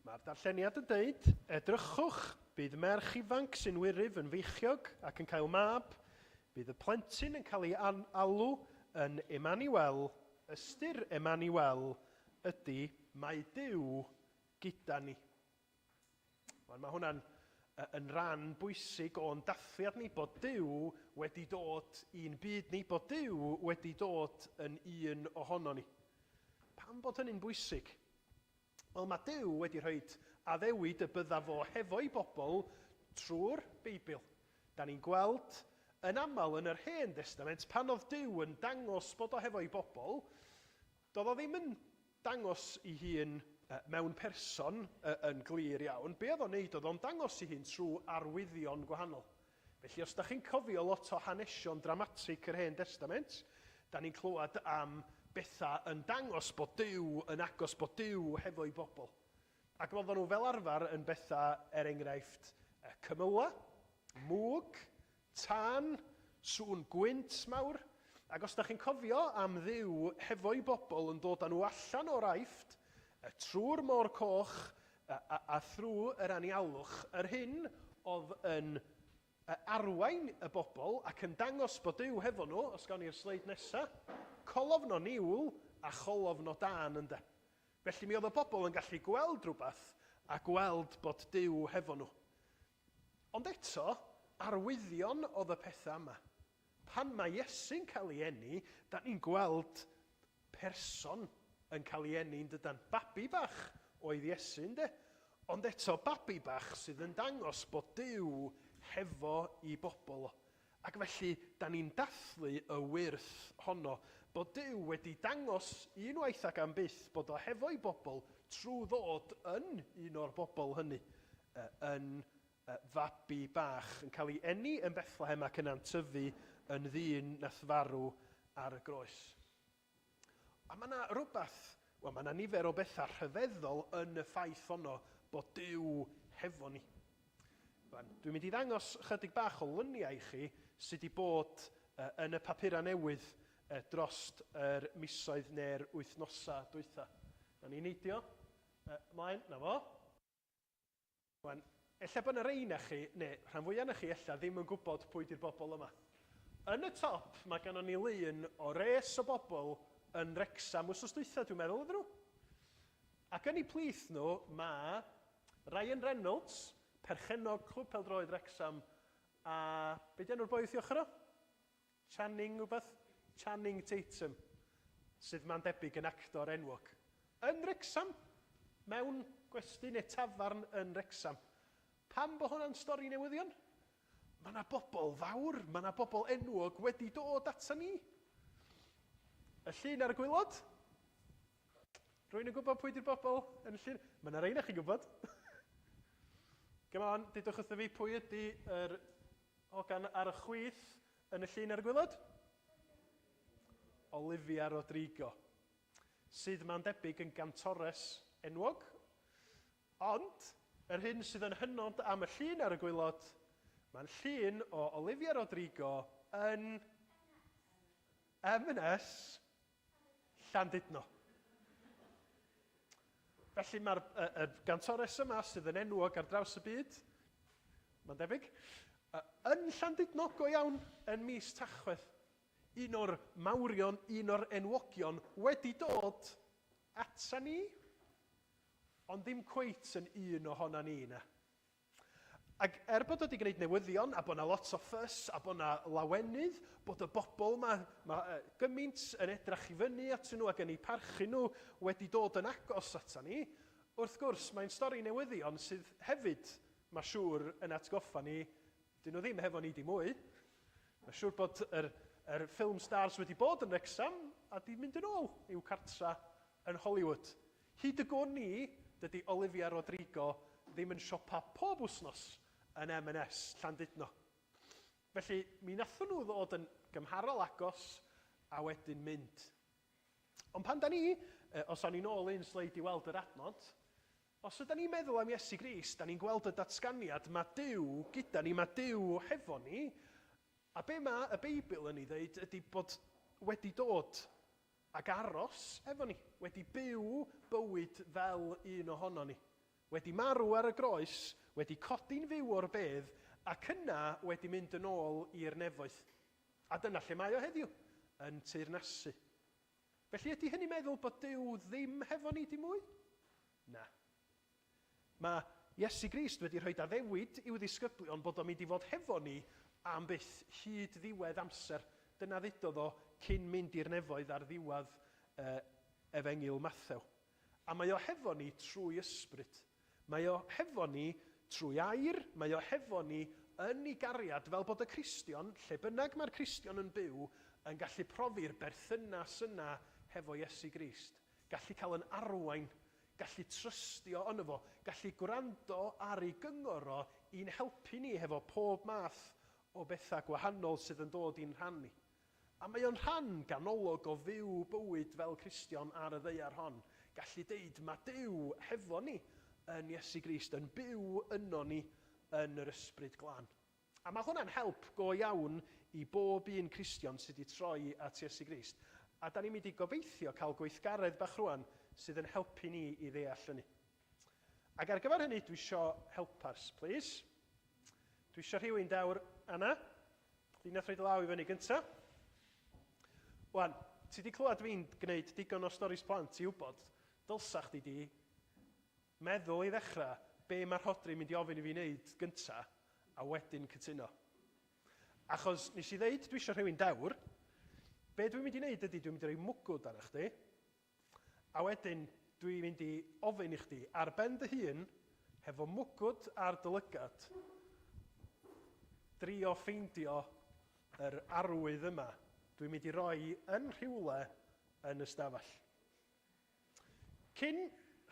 Speaker 2: Mae'r darlleniad yn deud, Edrychwch, bydd merch ifanc sy'n wyryf yn feichiog ac yn cael mab, bydd y plentyn yn cael ei alw yn Emmanuel, ystyr Emmanuel ydy mae Duw gyda ni. Wel, mae hwnna'n yn rhan bwysig o'n dathliad ni, bod Duw wedi dod i'n byd ni, bod Duw wedi dod yn un ohono ni. Pam bod hynny'n bwysig? Wel, mae Duw wedi rhoi addewid y bydda fo hefo'i bobl trwy'r Beibl. Da ni'n gweld yn aml yn yr Hen Destament, pan oedd Duw yn dangos bod o hefo'i bobl, doedd o ddim yn dangos ei hun mewn person yn glir iawn. Be oedd o'n neud oedd o'n dangos ei hun trwy arwyddion gwahanol. Felly os da chi'n cofio lot o hanesion dramatig yr Hen Destament, da ni'n clywed am bethau yn dangos bod Duw yn agos, bod Duw hefo'i bobl. Ac oedden nhw fel arfer yn bethau, er enghraifft, cymylau, mwg, tân, sŵn gwynt mawr. Ac os da chi'n cofio am Dduw hefo'i bobl yn dod â nhw allan o'r Aifft, trwy'r Môr Coch a, a, a thrwy yr anialwch, yr hyn oedd yn arwain y bobl ac yn dangos bod Duw hefo nhw, os gawn ni'r sleid nesaf, colofn o niwl a cholofn o dân ynde. Felly mi oedd y bobl yn gallu gweld rhywbeth a gweld bod Duw hefo nhw. Ond eto, arwyddion oedd y pethau yma. Pan mae Iesu'n cael ei eni, da ni'n gweld person yn cael ei eni, yn dydan? Babi bach oedd Iesu, ynde? Ond eto, babi bach sydd yn dangos bod Duw hefo i bobl o. Ac felly, da ni'n dathlu y wyrth honno, bod Duw wedi dangos unwaith ac am byth bod o hefo'i bobl trwy ddod yn un o'r bobl hynny, yn fabi bach, yn cael ei eni yn Bethlehem ac yna'n tyfu yn ddyn nath farw ar y groes. A mae yna rywbeth, wel mae yna nifer o bethau rhyfeddol yn y ffaith honno bod Duw hefo ni. Rwan, dwi'n mynd i ddangos chydig bach o luniau i chi sydd wedi bod yn y papurau newydd drost yr misoedd neu'r wythnosau dwytha. Na ni neidio ymlaen, na fo. Rwan, ella bod 'na rei na chi, neu rhan fwya na chi ella, ddim yn gwybod pwy 'di'r bobl yma. Yn y top, mae gynnon ni lun o res o bobl yn Wrecsam wythnos dwytha, dwi'n meddwl oedden nhw. Ac yn eu plith nhw mae Ryan Reynolds, perchennog Clwb Pêl-droed Wrecsam, a be 'di enw'r boi wrth ei ochr o? Channing rhywbeth? Channing Tatum, sydd mae'n debyg yn actor enwog. Yn Wrecsam, mewn gwesty neu tafarn yn Wrecsam. Pam bod hwnna'n stori newyddion? Mae yna bobl fawr, mae yna bobl enwog wedi dod ata ni. Y llun ar y gwaelod? Rwy'n yn gwybod pwy di'r bobl yn y llun? Mae yna rei na chi'n gwybod. Come on, dudwch wrtho fi pwy ydy yr hogan ar y chwith yn y llun ar y gwaelod? Olivia Rodrigo, sydd mae'n debyg yn gantores enwog. Ond, yr hyn sydd yn hynod am y llun ar y gwaelod, mae'n llun o Olivia Rodrigo yn M&S Llandudno. Felly mae'r y, y gantores yma sydd yn enwog ar draws y byd, mae'n debyg, yn Llandudno go iawn yn mis Tachwedd. Un o'r mawrion, un o'r enwogion wedi dod ata ni, ond ddim cweit yn un ohona ni, na. Ac er bod o wedi gwneud newyddion a bod 'na lot o ffys a bod 'na lawenydd, bod y bobl 'ma, ma' gymaint yn edrach i fyny atyn nhw ac yn eu parchu nhw wedi dod yn agos ata ni, wrth gwrs mae'n stori newyddion sydd hefyd, mae siŵr, yn atgoffa ni, dyn nhw ddim hefo ni dim mwy. Mae'n siŵr bod yr, yr film stars wedi bod yn Wrecsam a di mynd yn ôl i'w cartra yn Hollywood. Hyd y gwn i, dydy Olivia Rodrigo ddim yn siopa pob wsnos yn M&S Llandudno. Felly, mi nathon nhw ddod yn gymharol agos a wedyn mynd. Ond pan da ni, os awn ni nôl un sleid i weld yr adnod, os yda ni'n meddwl am Iesu Grist, da ni'n gweld y datganiad, mae Duw gyda ni, mae Duw hefo ni, a be mae y Beibl yn ei ddeud ydy bod wedi dod ac aros efo ni, wedi byw bywyd fel un ohono ni, wedi marw ar y groes, wedi codi'n fyw o'r bedd, ac yna wedi mynd yn ôl i'r nefoedd. A dyna lle mae o heddiw, yn teyrnasu. Felly ydy hynny'n meddwl bod Duw ddim hefo ni dim mwy? Na. Mae Iesu Grist wedi rhoi addewid i'w ddisgyblion bod o'n mynd i fod hefo ni am byth, hyd ddiwedd amser. Dyna ddudodd o cyn mynd i'r nefoedd ar ddiwedd Efengyl Mathew. A mae o hefo ni trwy ysbryd. Mae o hefo ni trwy air, mae o hefo ni yn ei gariad, fel bod y Cristion, lle bynnag mae'r Cristion yn byw, yn gallu profi'r berthynas yna hefo Iesu Grist. Gallu cael yn arwain, gallu trystio yno fo, gallu gwrando ar ei gyngor o i'n helpu ni hefo pob math o bethau gwahanol sydd yn dod i'n rhan ni. A mae o'n rhan ganolog o fyw bywyd fel Cristion ar y ddaear hon. Gallu deud, mae Duw hefo ni yn Iesu Grist, yn byw yno ni yn yr Ysbryd Glân. A mae hwnna'n help go iawn i bob un Cristion sydd wedi troi at Iesu Grist. A da ni'n mynd i gobeithio cael gweithgaredd bach rwan sydd yn helpu ni i ddeall hynny. Ac ar gyfer hynny, dwi isio helpers, please. Dwi isio rhywun dewr, Anna. Di nath rhoi dy law i fyny gynta. Wan, ti di clywed fi'n gwneud digon o storis plant i wybod, dylsa chdi di meddwl i ddechrau be mae Rhodri'n mynd i ofyn i fi wneud gynta, a wedyn cytuno. Achos nes i ddeud dwi eisiau rhywun dewr, be dwi'n mynd i wneud ydy dwi'n mynd i roi mwgwd arna chdi, a wedyn dwi'n mynd i ofyn i chdi ar ben dy hun, hefo mwgwd ar dy lygad, drio ffeindio yr arwydd yma dwi'n mynd i roi yn rhywle yn y stafell. Cyn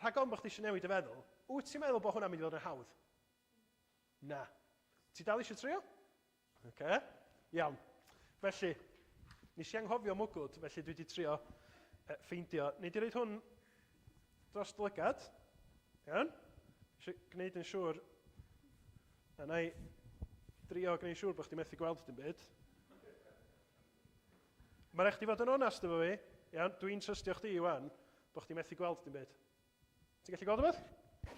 Speaker 2: rhag ofn bod chdi eisiau newid dy feddwl, wyt ti'n meddwl bod hwnna'n mynd i fod yn hawdd? Na. Ti dal eisiau trio? Oce, iawn. Felly, nes i anghofio mwgwd, felly dwi wedi trio ffeindio. Nei di roid hwn dros dy lygad. Iawn? Eisiau gwneud yn siŵr. A na i drio gwneud siŵr bod chdi methu gweld dim byd. Mae rhaid chdi fod yn onast efo fi. Iawn, dwi'n trystio chdi wan bod chdi methu gweld dim byd. Ti'n gallu gweld rhywbeth?
Speaker 4: Na.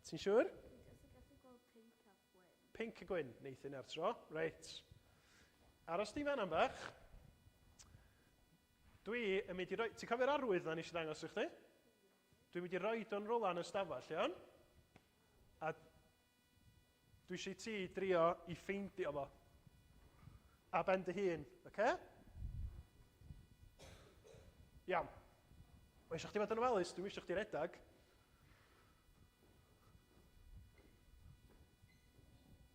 Speaker 2: Ti'n siŵr?
Speaker 4: Dwi jyst yn gallu gweld pinc a gwyn.
Speaker 2: Pinc a gwyn, neith hynna'r tro. Reit. Aros di fan am bach. Dwi yn mynd i roi... Ti'n cofio'r arwydd na nes i ddangos i chdi? Dwi'n mynd i roi o'n rwla yn y stafell, iawn? A dwi eisiau ti drio i ffeindio fo. A ben dy hun, oce? Okay? Iawn. Mae eisiau chdi fod yn ofalus, dwi'n eisiau chdi redag.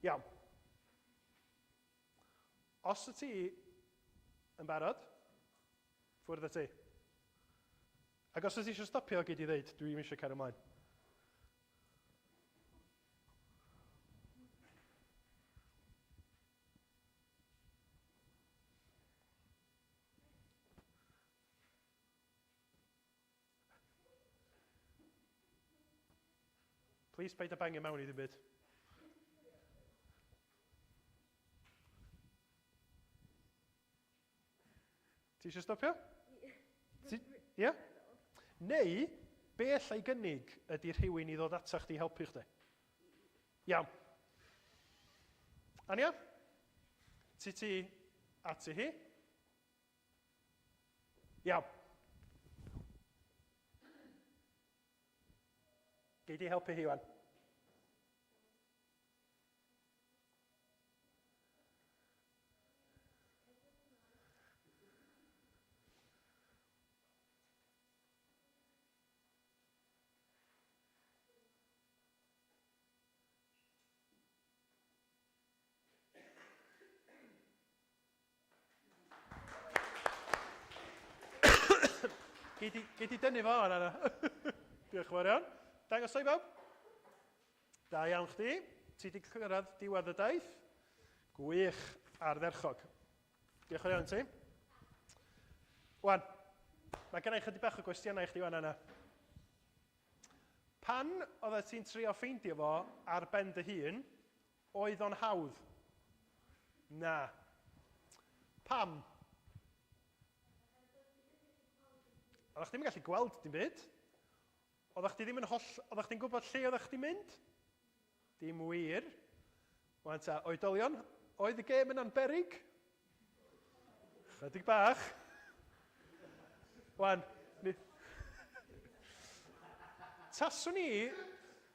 Speaker 2: Iawn. Os y ti yn barod, ffwrdd â ti. Ac os y ti eisiau stopio, gei di ddeud, dwi'n eisiau cario ymlaen. Please paid â bangio mewn i ddim byd. Ti eisiau stopio? Ie? Yeah? Neu, be allai gynnig ydy rhywun i ddod ata chdi i helpu chdi? Iawn. Ania? Ti ti ati hi? Iawn. Gei di helpu hi wan. Gei di, gei di dynnu fo ar yna. Diolch yn fawr iawn. Dangos o i bawb. Da iawn chdi. Ti di cyrraedd diwedd y daith. Gwych, ardderchog. Diolch yn fawr iawn ti. Wan, mae gen i chydig bach o gwestiynau i chdi wan yna. Pan oeddet ti'n trio ffeindio fo ar ben dy hun, Oedd o'n hawdd? Na. Pam? Oeddech chdi'm yn gallu gweld dim byd. Oeddech chdi ddim yn holl... Oeddech chdi'n gwybod lle oeddech chdi'n mynd? Dim wir. Wan ta, oedolion, oedd y gêm yna'n berig? Chydig bach. Wan, ni... Taswn i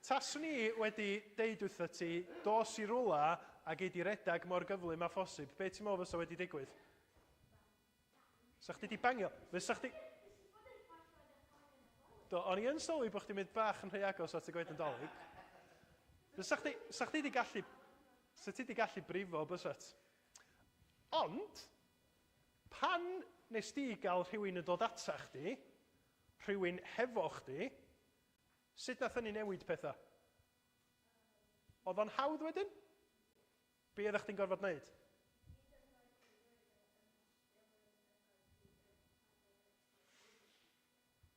Speaker 2: Taswn i wedi deud wrtho ti, dos i rwla a gei di redag mor gyflym â phosib, be ti'n meddwl fysa wedi digwydd? Sa chdi di bangio? Fysa chdi... Do, o'n i yn sylwi bod chdi'n mynd bach yn rhy agos at y goeden Dolig. Fysa chdi, sa chdi di gallu, sa ti di gallu brifo, bysat? Ond, pan nes di gael rhywun yn dod ata chdi, rhywun hefo chdi, sut nath hynny newid pethau? Oedd o'n hawdd wedyn? Be oeddech chdi'n gorfod wneud?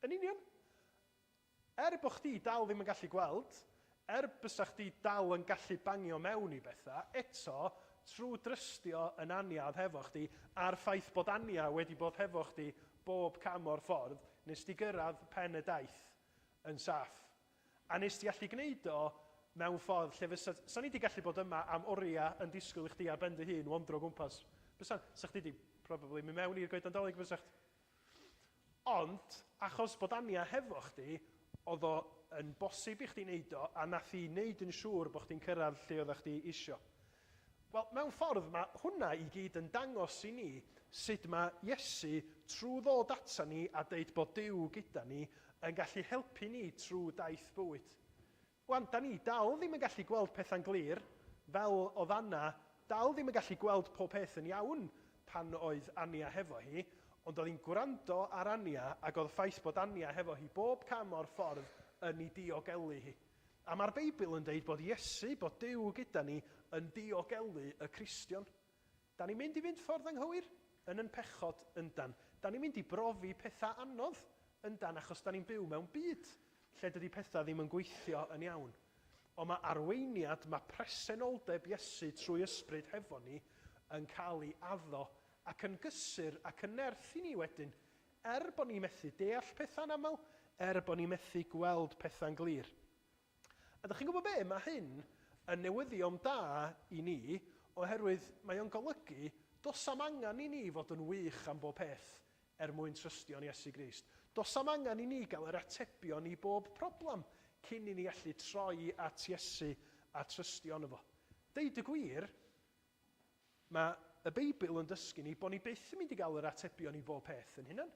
Speaker 2: Yn union. Er bod chdi dal ddim yn gallu gweld, er bysa chdi dal yn gallu bangio mewn i bethau, eto, trwy drystio yn Ania oedd hefo chdi, a'r ffaith bod Ania wedi bod hefo chdi bob cam o'r ffordd, nes di gyrraedd pen y daith yn saff. A nes di allu gwneud o mewn ffordd lle fysa... Sa ni di gallu bod yma am oriau yn disgwyl i chdi ar ben dy hun wandro o gwmpas. Bysa, sa chdi di probably mynd mewn i'r goedan Dolig, bysa chdi? Ond, achos bod Ania hefo chdi, oedd o yn bosib i chdi wneud o, a nath hi wneud yn siŵr bod chdi'n cyrraedd lle oeddach chdi isio. Wel, mewn ffordd, mae hwnna i gyd yn dangos i ni sut mae Iesu, trwy ddod ata ni a deud bod Duw gyda ni, yn gallu helpu ni trwy daith bywyd. Wan, da ni dal ddim yn gallu gweld pethau'n glir, fel oedd Anna, dal ddim yn gallu gweld pob peth yn iawn pan oedd Ania hefo hi, ond oedd hi'n gwrando ar Ania ac oedd y ffaith bod Ania hefo hi bob cam o'r ffordd yn ei diogelu hi. A mae'r Beibl yn deud bod Iesu, bod Duw gyda ni, yn diogelu y Cristion. Da ni'n mynd i fynd ffordd anghywir? Yn yn pechod, yndan. Da ni'n mynd i brofi pethau anodd, yndan, achos da ni'n byw mewn byd lle dydy pethau ddim yn gweithio yn iawn. Ond mae arweiniad, mae presenoldeb Iesu trwy ysbryd hefo ni yn cael ei addo ac yn gysur ac yn nerth i ni wedyn, er bod ni methu deall pethau'n aml, er bod ni methu gweld pethau'n glir. A ydych chi'n gwybod be? Mae hyn yn newyddion da i ni, oherwydd mae o'n golygu does am angen i ni fod yn wych am bob peth er mwyn trystio yn Iesu Grist. Does am angen i ni gael yr atebion i bob problem cyn i ni allu troi at Iesu a trystio yno fo. Deud y gwir, mae y Beibl yn dysgu ni bod ni byth yn mynd i gael yr atebion i bob peth yn hunan.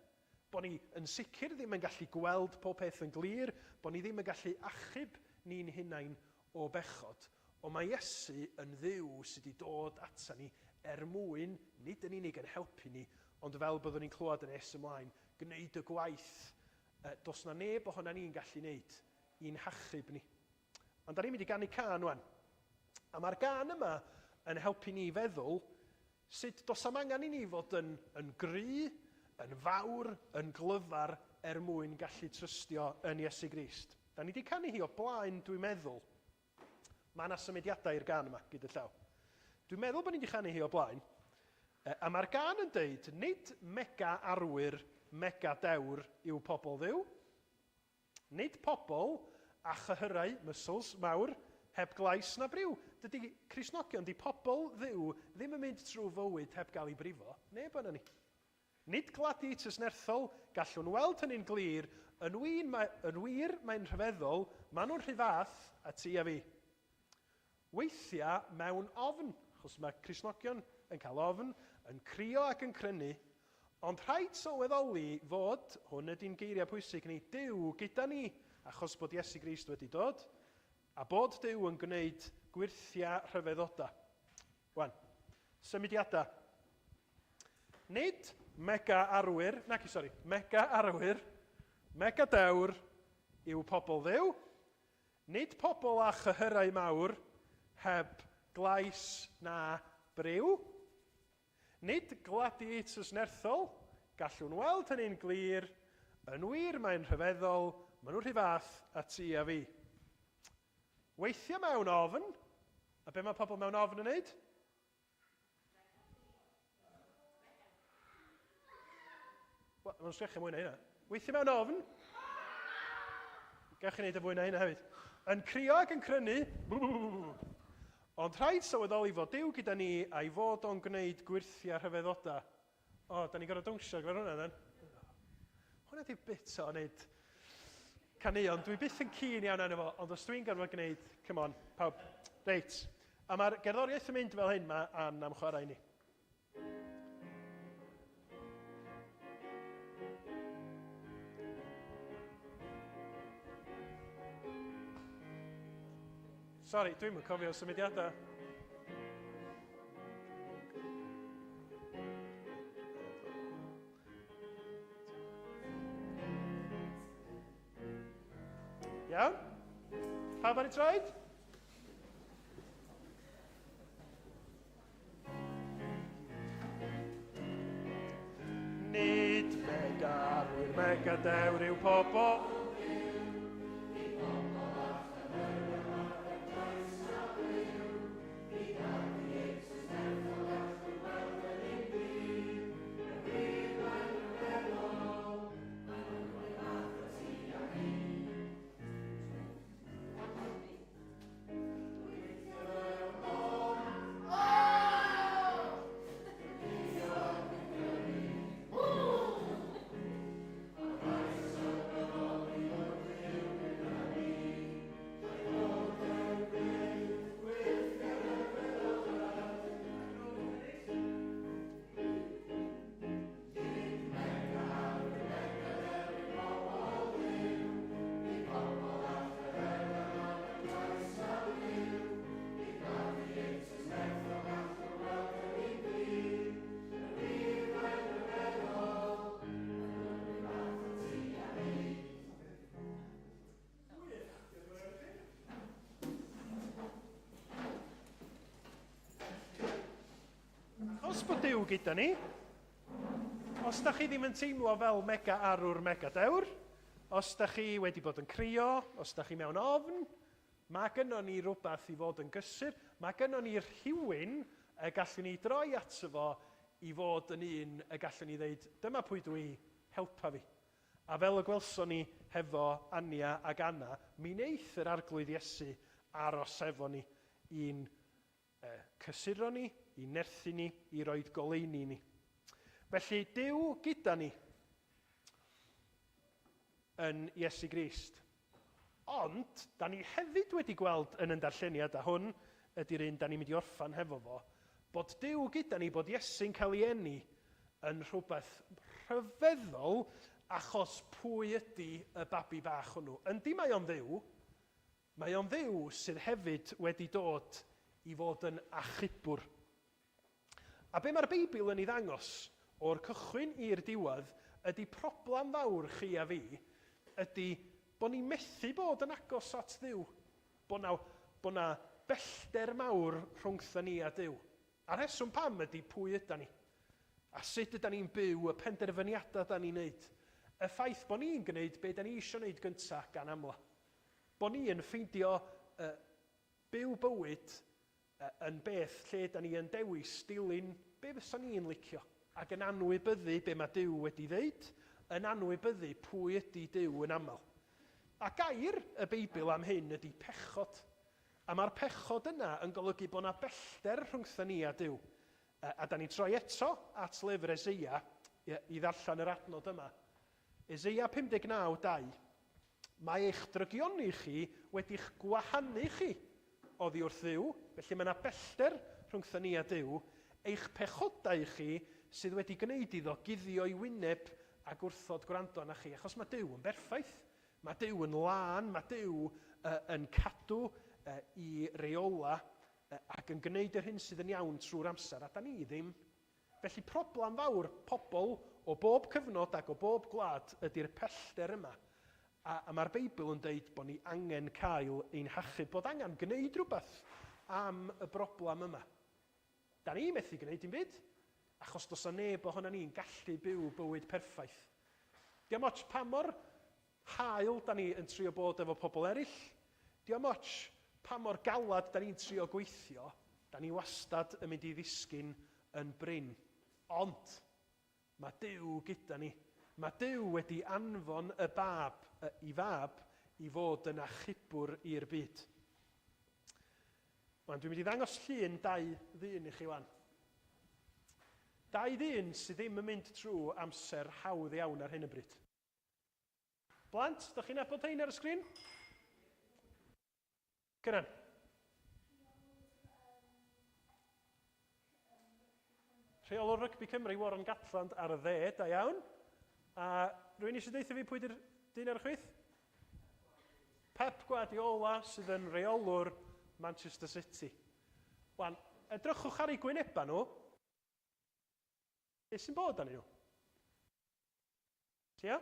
Speaker 2: Bod ni yn sicr ddim yn gallu gweld pob peth yn glir, bod ni ddim yn gallu achub ni'n hunain o bechod. Ond mae Iesu yn Dduw sydd wedi dod ata ni er mwyn, nid yn unig yn helpu ni, ond fel byddwn ni'n clywed yn nes ymlaen, gwneud y gwaith does na neb ohonan ni'n gallu wneud i'n hachub ni. Ond da ni'n mynd i ganu cân wan. A mae'r gân yma yn helpu ni feddwl sut does am angen i ni fod yn, yn gry, yn fawr, yn glyfar er mwyn gallu trystio yn Iesu Grist. Da ni wedi canu hi o blaen, dwi'n meddwl. Mae yna symudiadau i'r gân yma, gyda llaw. Dwi'n meddwl bod ni wedi chanu hi o blaen. A mae'r gân yn deud, nid mega arwyr, mega dewr yw pobl Dduw. Nid pobl a chyhyrau, muscles, mawr, heb glais na briw. Dydy Cristnogion, di pobl Dduw ddim yn mynd trwy fywyd heb gael ei brifo. Neb yna ni. Nid gladiators nerthol, gallwn weld hynny'n glir, yn wir, mae, yn wir mae'n rhyfeddol, maen nhw'n rhy fath a ti a fi. Weithiau mewn ofn, achos mae Cristnogion yn cael ofn, yn crio ac yn crynu, ond rhaid sylweddoli fod, hwn ydy'n geiriau pwysig ni, Duw gyda ni, achos bod Iesu Grist wedi dod, a bod Duw yn gwneud gwyrthiau rhyfeddodau. Wan, symudiadau. Nid mega arwyr, naci sori, mega arwyr, mega dewr yw pobl Dduw. Nid pobl â chyhyrau mawr heb glais na briw. Nid gladiators nerthol, gallwn weld hynny'n glir, yn wir mae'n rhyfeddol, maen nhw'n rhy fath a ti a fi. Weithiau mewn ofn, a be mae pobl mewn ofn yn neud? Wel, mae'n sgrechian mwy na hynna. Weithiau mewn ofn. Gewch chi wneud y fwy na hynna hefyd. Yn crio ac yn crynu. Ond rhaid sylweddoli fod Duw gyda ni a'i fod o'n gwneud gwyrthiau rhyfeddodau. O, da ni'n gorfod dawnsio ar gyfer hwnna, then. Hwnna di bit o wneud caneuon. Dwi byth yn keen iawn arno fo, ond os dwi'n gorfod gwneud, come on, pawb. Reit, a mae'r gerddoriaeth yn mynd fel hyn, mae Ann am chwarae i ni. Sori, dwi'm yn cofio symudiadau. Iawn? Pawb ar ei troed? Nid megarwyr megadewr yw pobl. Os bod Duw gyda ni, os da chi ddim yn teimlo fel mega arwr mega dewr, os da chi wedi bod yn crio, os da chi mewn ofn, mae gynnon ni rhywbeth i fod yn gysur, mae gynnon ni rhywun y gallwn ni droi ato fo i fod yn un y gallwn ni ddeud, dyma pwy dwi, helpa fi. A fel y gwelson ni hefo Ania ac Anna, mi wneith yr Arglwydd Iesu aros efo ni i'n cysuro ni, i nerthu ni, i roed goleuni i ni. Felly, Duw gyda ni yn Iesu Grist. Ond, da ni hefyd wedi gweld yn yn darlleniad, a hwn ydy'r un da ni'n mynd i orffan hefo fo, bod Duw gyda ni, bod Iesu'n cael ei eni yn rhywbeth rhyfeddol, achos pwy ydy y babi bach hwnnw? Yndi, mae o'n Dduw, Mae o'n Dduw sydd hefyd wedi dod i fod yn achubwr. A be mae'r Beibl yn ei ddangos, o'r cychwyn i'r diwedd, ydy problem fawr chi a fi, ydy bod ni'n methu bod yn agos at Dduw. Bod 'na, bod 'na bellter mawr rhwngtho ni a Duw. A'r rheswm pam ydy pwy ydan ni. A sut ydan ni'n byw, y penderfyniadau da ni'n neud. Y ffaith bod ni'n gwneud be da ni eisiau wneud gyntaf gan amla. Bod ni yn ffeindio uh, byw bywyd uh, yn beth lle da ni yn dewis dilyn be fysa ni'n licio ac yn anwybyddu be mae Duw wedi ddeud, yn anwybyddu pwy ydy Duw yn aml. A gair y Beibl am hyn ydy pechod. A mae'r pechod yna yn golygu bod yna bellter rhwngtho ni a Duw. A, a da ni'n troi eto at lyfr Eseia i ddarllen yr adnod yma. Eseia 59, 2, Mae eich drygioni chi wedi'ch gwahanu chi oddi wrth Dduw, felly mae yna bellter rhwngtho ni a Duw, eich pechodau chi sydd wedi gwneud iddo guddio'i wyneb a gwrthod gwrando arna chi, achos mae Duw yn berffaith, mae Duw yn lân, mae Duw uh, yn cadw uh, i reola uh, ac yn gwneud yr hyn sydd yn iawn trwy'r amser, a da ni ddim. Felly problem fawr pobl o bob cyfnod ac o bob gwlad ydy'r pellter yma. A, a mae'r Beibl yn deud bod ni angen cael ein hachub, bod angen gwneud rhywbeth am y broblem yma. Da ni methu gwneud dim byd, achos does 'na neb ohono ni'n gallu byw bywyd perffaith. Diolch ots pa mor hael da ni yn trio bod efo pobl eraill, diolch ots pa mor galad da ni'n trio gweithio, da ni wastad yn mynd i ddisgyn yn brin. Ond, mae Duw gyda ni. Mae Duw wedi anfon y bab, i fab, i fod yn achubwr i'r byd. Wan, dwi'n mynd i ddangos llun dau ddyn i chi wan. Dau ddyn sydd ddim yn mynd trwy amser hawdd iawn ar hyn o bryd. Blant, da chi'n nabod hein ar y sgrin? Cynan. Rheolwr Rygbi Cymru, Warren Gatland, ar y dde, da iawn. A rwy'n eisiau deithio fi pwy di'r dyn ar y chwith? Pep Guardiola sydd yn rheolwr Manchester City. Wan, edrychwch ar eu gwynebau nhw. Beth sy'n bod arnyn nhw? Tia?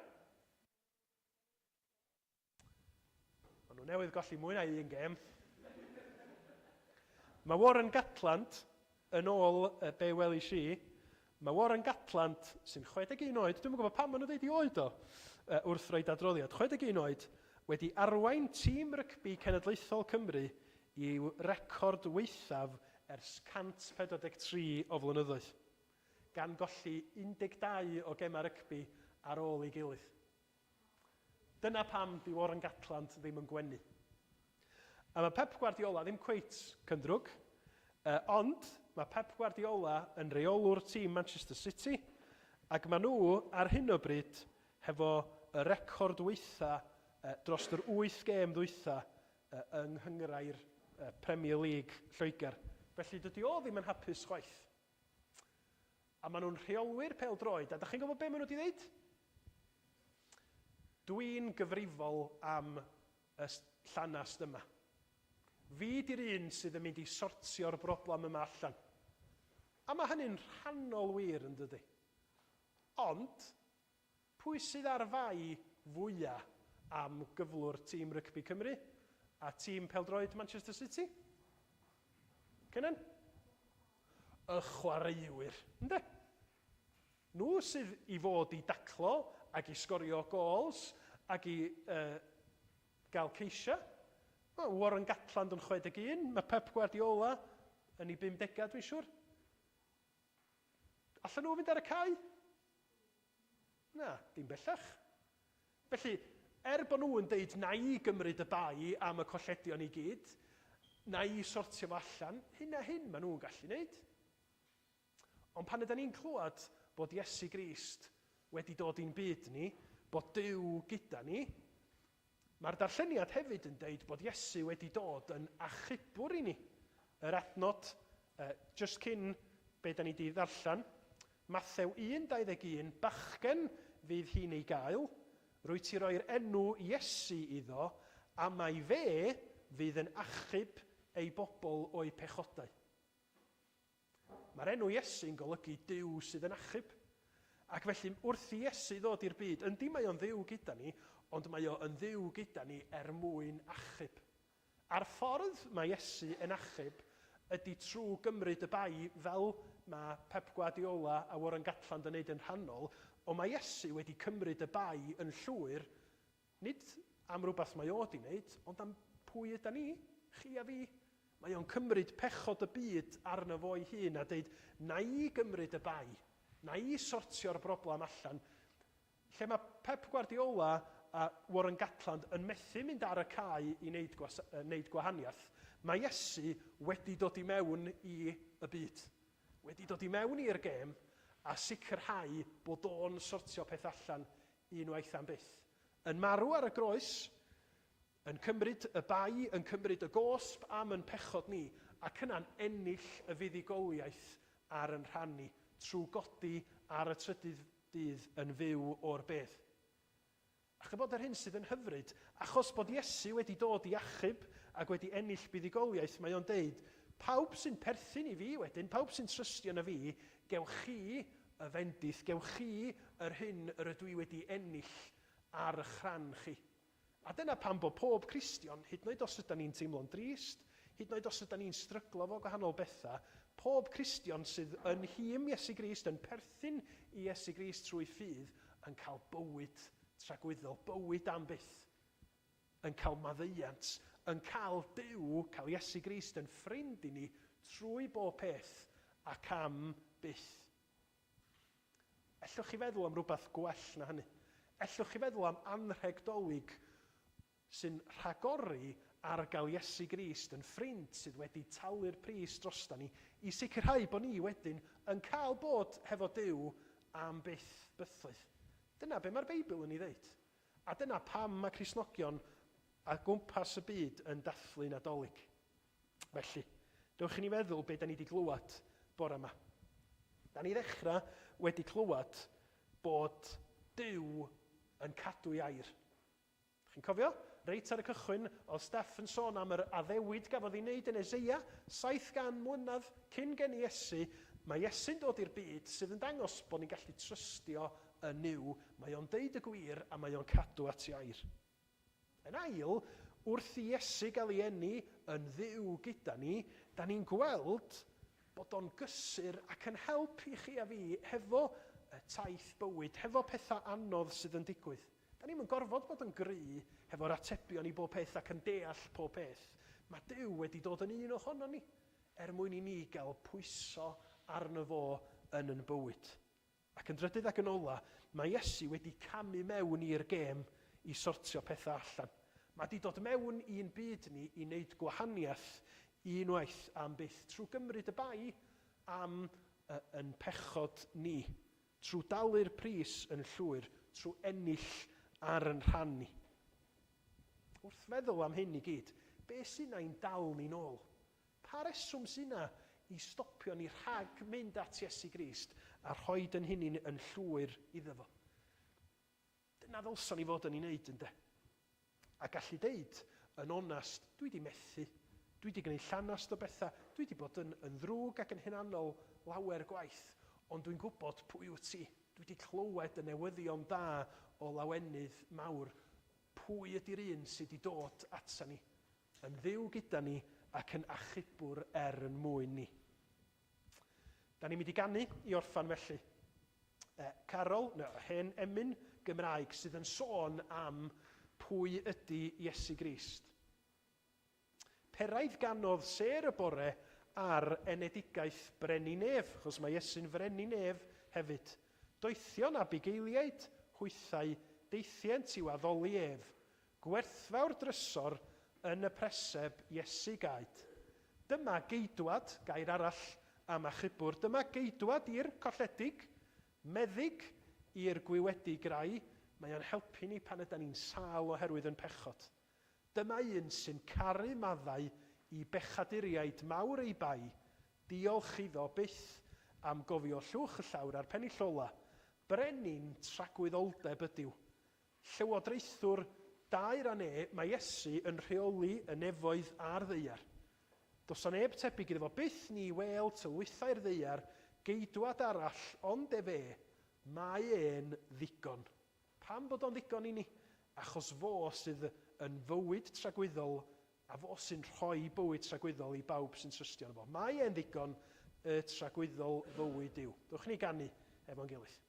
Speaker 2: Maen nhw newydd golli mwy na un gêm. Mae Warren Gatland, yn ôl be welis i, mae Warren Gatland, sy'n 61 oed, dwi'm yn gwybod pam maen nhw'n dweud i oed o, wrth roed adroddiad, 61 oed, wedi arwain tîm rygbi cenedlaethol Cymru i'w record waethaf ers 143 o flynyddoedd, gan golli 12 o gemau rygbi ar ôl ei gilydd. Dyna pam 'di Warren Gatland ddim yn gwenu. A mae Pep Guardiola ddim cweit cynddrwg, ond mae Pep Guardiola yn reolwr tîm Manchester City, ac maen nhw ar hyn o bryd hefo y record waetha dros yr wyth gêm ddwytha yng nghynghrair Premier League Lloegr. Felly dydy o ddim yn hapus chwaith. A maen nhw'n rheolwyr pêl-droed, a dach chi'n gwybod be maen nhw wedi dweud? Dwi'n gyfrifol am y llanast yma. Fi di'r un sydd yn mynd i sortio'r broblem yma allan. A mae hynny'n rhannol wir, yn dydy? Ond, pwy sydd ar fai fwya am gyflwr tîm rygbi Cymru a tîm pêl-droed Manchester City? Cynan? Y chwaraewyr, ynde? Nhw sydd i fod i daclo ac i sgorio goals ac i gael ceisiau. Mae Warren Gatland yn 61, mae Pep Guardiola yn ei 50au dwi'n siŵr. Allan nhw fynd ar y cae? Na, dim bellach. Felly, er bod nhw yn deud na i gymryd y bai am y colledion i gyd, na i sortio fo allan, hyn a hyn maen nhw'n gallu wneud. Ond pan ydan ni'n clywed bod Iesu Grist wedi dod i'n byd ni, bod Duw gyda ni, mae'r darlleniad hefyd yn deud bod Iesu wedi dod yn achubwr i ni. Yr adnod jyst cyn be da ni di ddarllen, Mathew 1:21, Bachgen fydd hi'n ei gael, rwyt ti roi'r enw Iesu iddo, a mai fe fydd yn achub ei bobl o'u pechodau. Mae'r enw Iesu yn golygu Duw sydd yn achub. Ac felly, wrth i Iesu ddod i'r byd, yndi mae o'n Dduw gyda ni, ond mae o yn Dduw gyda ni er mwyn achub. A'r ffordd mae Iesu yn achub ydy trwy gymryd y bai fel mae Pep Guardiola a Warren Gatland yn neud yn rhannol, ond mae Iesu wedi cymryd y bai yn llwyr Nid am rywbeth mae o 'di wneud, ond am pwy ydan ni, chi a fi. Mae o'n cymryd pechod y byd arno fo'i hun a deud, 'Na i gymryd y bai. Na i sortio'r broblem allan. Lle mae Pep Guardiola a Warren Gatland yn methu mynd ar y cae i wneud wneud gwahaniaeth, mae Iesu wedi dod i mewn i y byd. Wedi dod i mewn i'r gêm a sicrhau bod o'n sortio peth allan unwaith am byth. Yn marw ar y groes, yn cymryd y bai, yn cymryd y gosb am yn pechod ni, ac yna'n ennill y fuddugoliaeth ar yn rhan ni, trwy godi ar y trydydd dydd yn fyw o'r bedd. A chybod yr hyn sydd yn hyfryd, achos bod Iesu wedi dod i achub ac wedi ennill buddugoliaeth, mae o'n deud, pawb sy'n perthyn i fi wedyn, pawb sy'n trystio yn y fi, gewch chi y fendith, gewch chi yr hyn yr ydw i wedi ennill ar ych rhan chi. A dyna pam bod pob Cristion, hyd yn oed os ydan ni'n teimlo'n drist, hyd yn oed os ydan ni'n stryglo fo gwahanol bethau, pob Cristion sydd yn nhîm Iesu Grist, yn perthyn i Iesu Grist trwy ffydd, yn cael bywyd tragwyddol, bywyd am byth, yn cael maddeuant, yn cael Duw, cael Iesu Grist yn ffrind i ni trwy bob peth ac am byth. Ellwch chi feddwl am rywbeth gwell na hynny? Ellwch chi feddwl am anrheg Dolig sy'n rhagori ar gael Iesu Grist yn ffrind sydd wedi talu'r pris drosta ni i sicrhau bod ni wedyn yn cael bod hefo Duw am byth bythoedd? Dyna be mae'r Beibl yn ei ddeud. A dyna pam mae Cristnogion a gwmpas y byd yn dathlu Nadolig. Felly, dewch i ni feddwl be da ni wedi glywed bore yma. Da ni ddechrau wedi clywed bod Duw yn cadw ei air. Chi'n cofio? Reit ar y cychwyn, oedd Steff yn sôn am yr addewid gafodd ei wneud yn Eseia, 700 mlynedd cyn geni Iesu. Mae Iesu'n dod i'r byd sydd yn dangos bod ni'n gallu trystio yn Nuw. Mae o'n deud y gwir a mae o'n cadw at ei air. Yn ail, wrth i Iesu gael ei eni yn Dduw gyda ni, da ni'n gweld bod o'n gysur ac yn help i chi a fi hefo taith bywyd, hefo pethau anodd sydd yn digwydd. Da ni'm yn gorfod bod yn gry hefo'r atebion i bob peth ac yn deall pob peth. Mae Duw wedi dod yn un ohonon ni er mwyn i ni gael pwyso arno fo yn yn bywyd. Ac yn drydydd ac yn ola, mae Iesu wedi camu mewn i'r gêm i sortio pethau allan. Mae 'di dod mewn i'n byd ni i wneud gwahaniaeth unwaith am byth trwy gymryd y bai am yn pechod ni. Trwy dalu'r pris yn llwyr, trwy ennill ar yn rhan ni. Wrth feddwl am hyn i gyd, be sy 'na i'n dal ni'n ôl? Pa reswm sy 'na i stopio ni rhag mynd at Iesu Grist a rhoid yn hunin yn llwyr iddo fo? Dyna ddylsan ni fod yn ei wneud, ynde? A gallu deud, yn onast, dwi 'di methu. Dwi 'di gwneud llanast o bethau. Dwi 'di bod yn, yn ddrwg ac yn hunanol lawer gwaith, ond dwi'n gwybod pwy wyt ti. Dwi 'di clywed y newyddion da o lawenydd mawr. Pwy ydy'r un sydd 'di dod ata ni, yn Dduw gyda ni ac yn achubwr er yn mwyn ni. Da ni'n mynd i ganu i orffan felly. E, carol, neu hen emyn Gymraeg sydd yn sôn am pwy ydy Iesu Grist. Peraidd ganodd sêr y bore ar enedigaeth brenin nef, achos mae Iesu'n frenin nef hefyd. Doethion a bugeiliaid hwythau deithient i'w addoli ef, Gwerthfawr drysor yn y preseb Iesu gaed. Dyma geidwad, gair arall am achubwr, dyma geidwad i'r colledig, meddyg i'r gwywedig rai, mae o'n helpu ni pan ydan ni'n sâl oherwydd yn pechod. Dyma un sy'n caru maddau i bechaduriaid mawr eu bai, diolch iddo byth am gofio llwch y llawr a'r pennill ola. Brenin tragwyddoldeb ydyw. Llywodraethwr daer a ne, mae Iesu yn rheoli y nefoedd a'r ddaear. Does 'na neb tebyg iddo fo byth ni wêl tylwythau'r ddaear, geidwad arall ond ef e, mae e'n ddigon. Pam bod o'n ddigon i ni? Achos fo sydd yn fywyd tragwyddol a fo sy'n rhoi bywyd tragwyddol i bawb sy'n trystio yno fo. Mae e'n ddigon y tragwyddol fywyd yw. Dewch i ni ganu efo'n gilydd.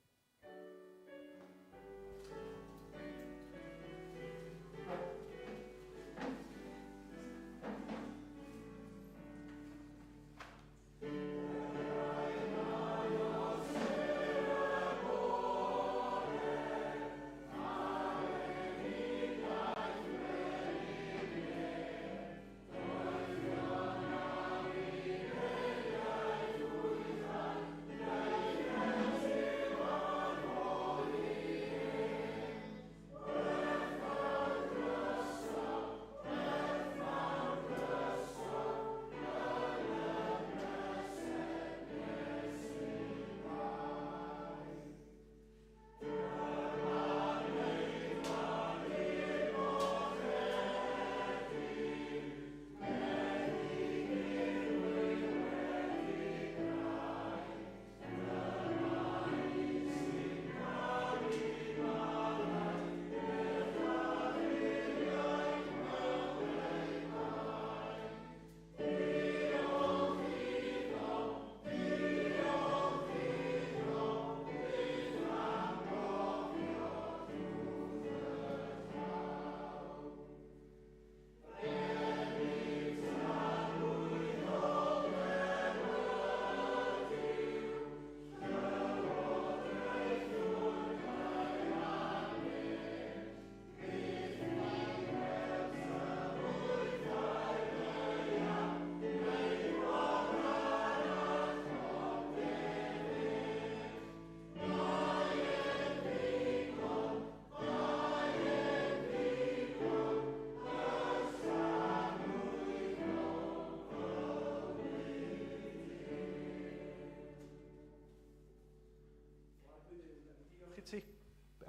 Speaker 2: i ti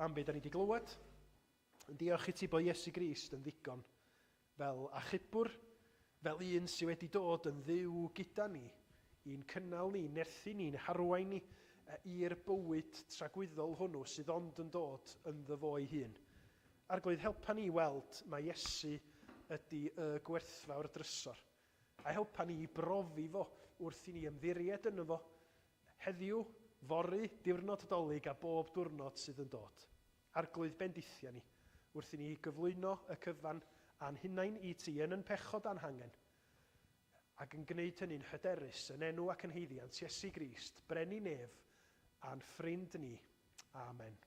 Speaker 2: am be da ni wedi glywed. Yn diolch i ti bod Iesu Grist yn ddigon fel achubwr, fel un sydd wedi dod yn ddiw gyda ni, i'n cynnal ni, nerthu ni'n harwain ni i'r bywyd tragwyddol hwnnw sydd ond yn dod ynddo fo ei hun. Arglwydd, helpa ni weld mae Iesu ydy y gwerthfawr drysor. A helpa ni i brofi fo wrth i ni ymddiried yno fo heddiw, fory, diwrnod Dolig a bob diwrnod sydd yn dod. Arglwydd, bendithia ni wrth i ni gyflwyno y cyfan a'n hunain i ti yn yn pechod a'n hangen, ac yn gwneud hynny'n hyderus yn enw ac yn haeddiant Iesu Grist, brenin nef a'n ffrind ni. Amen.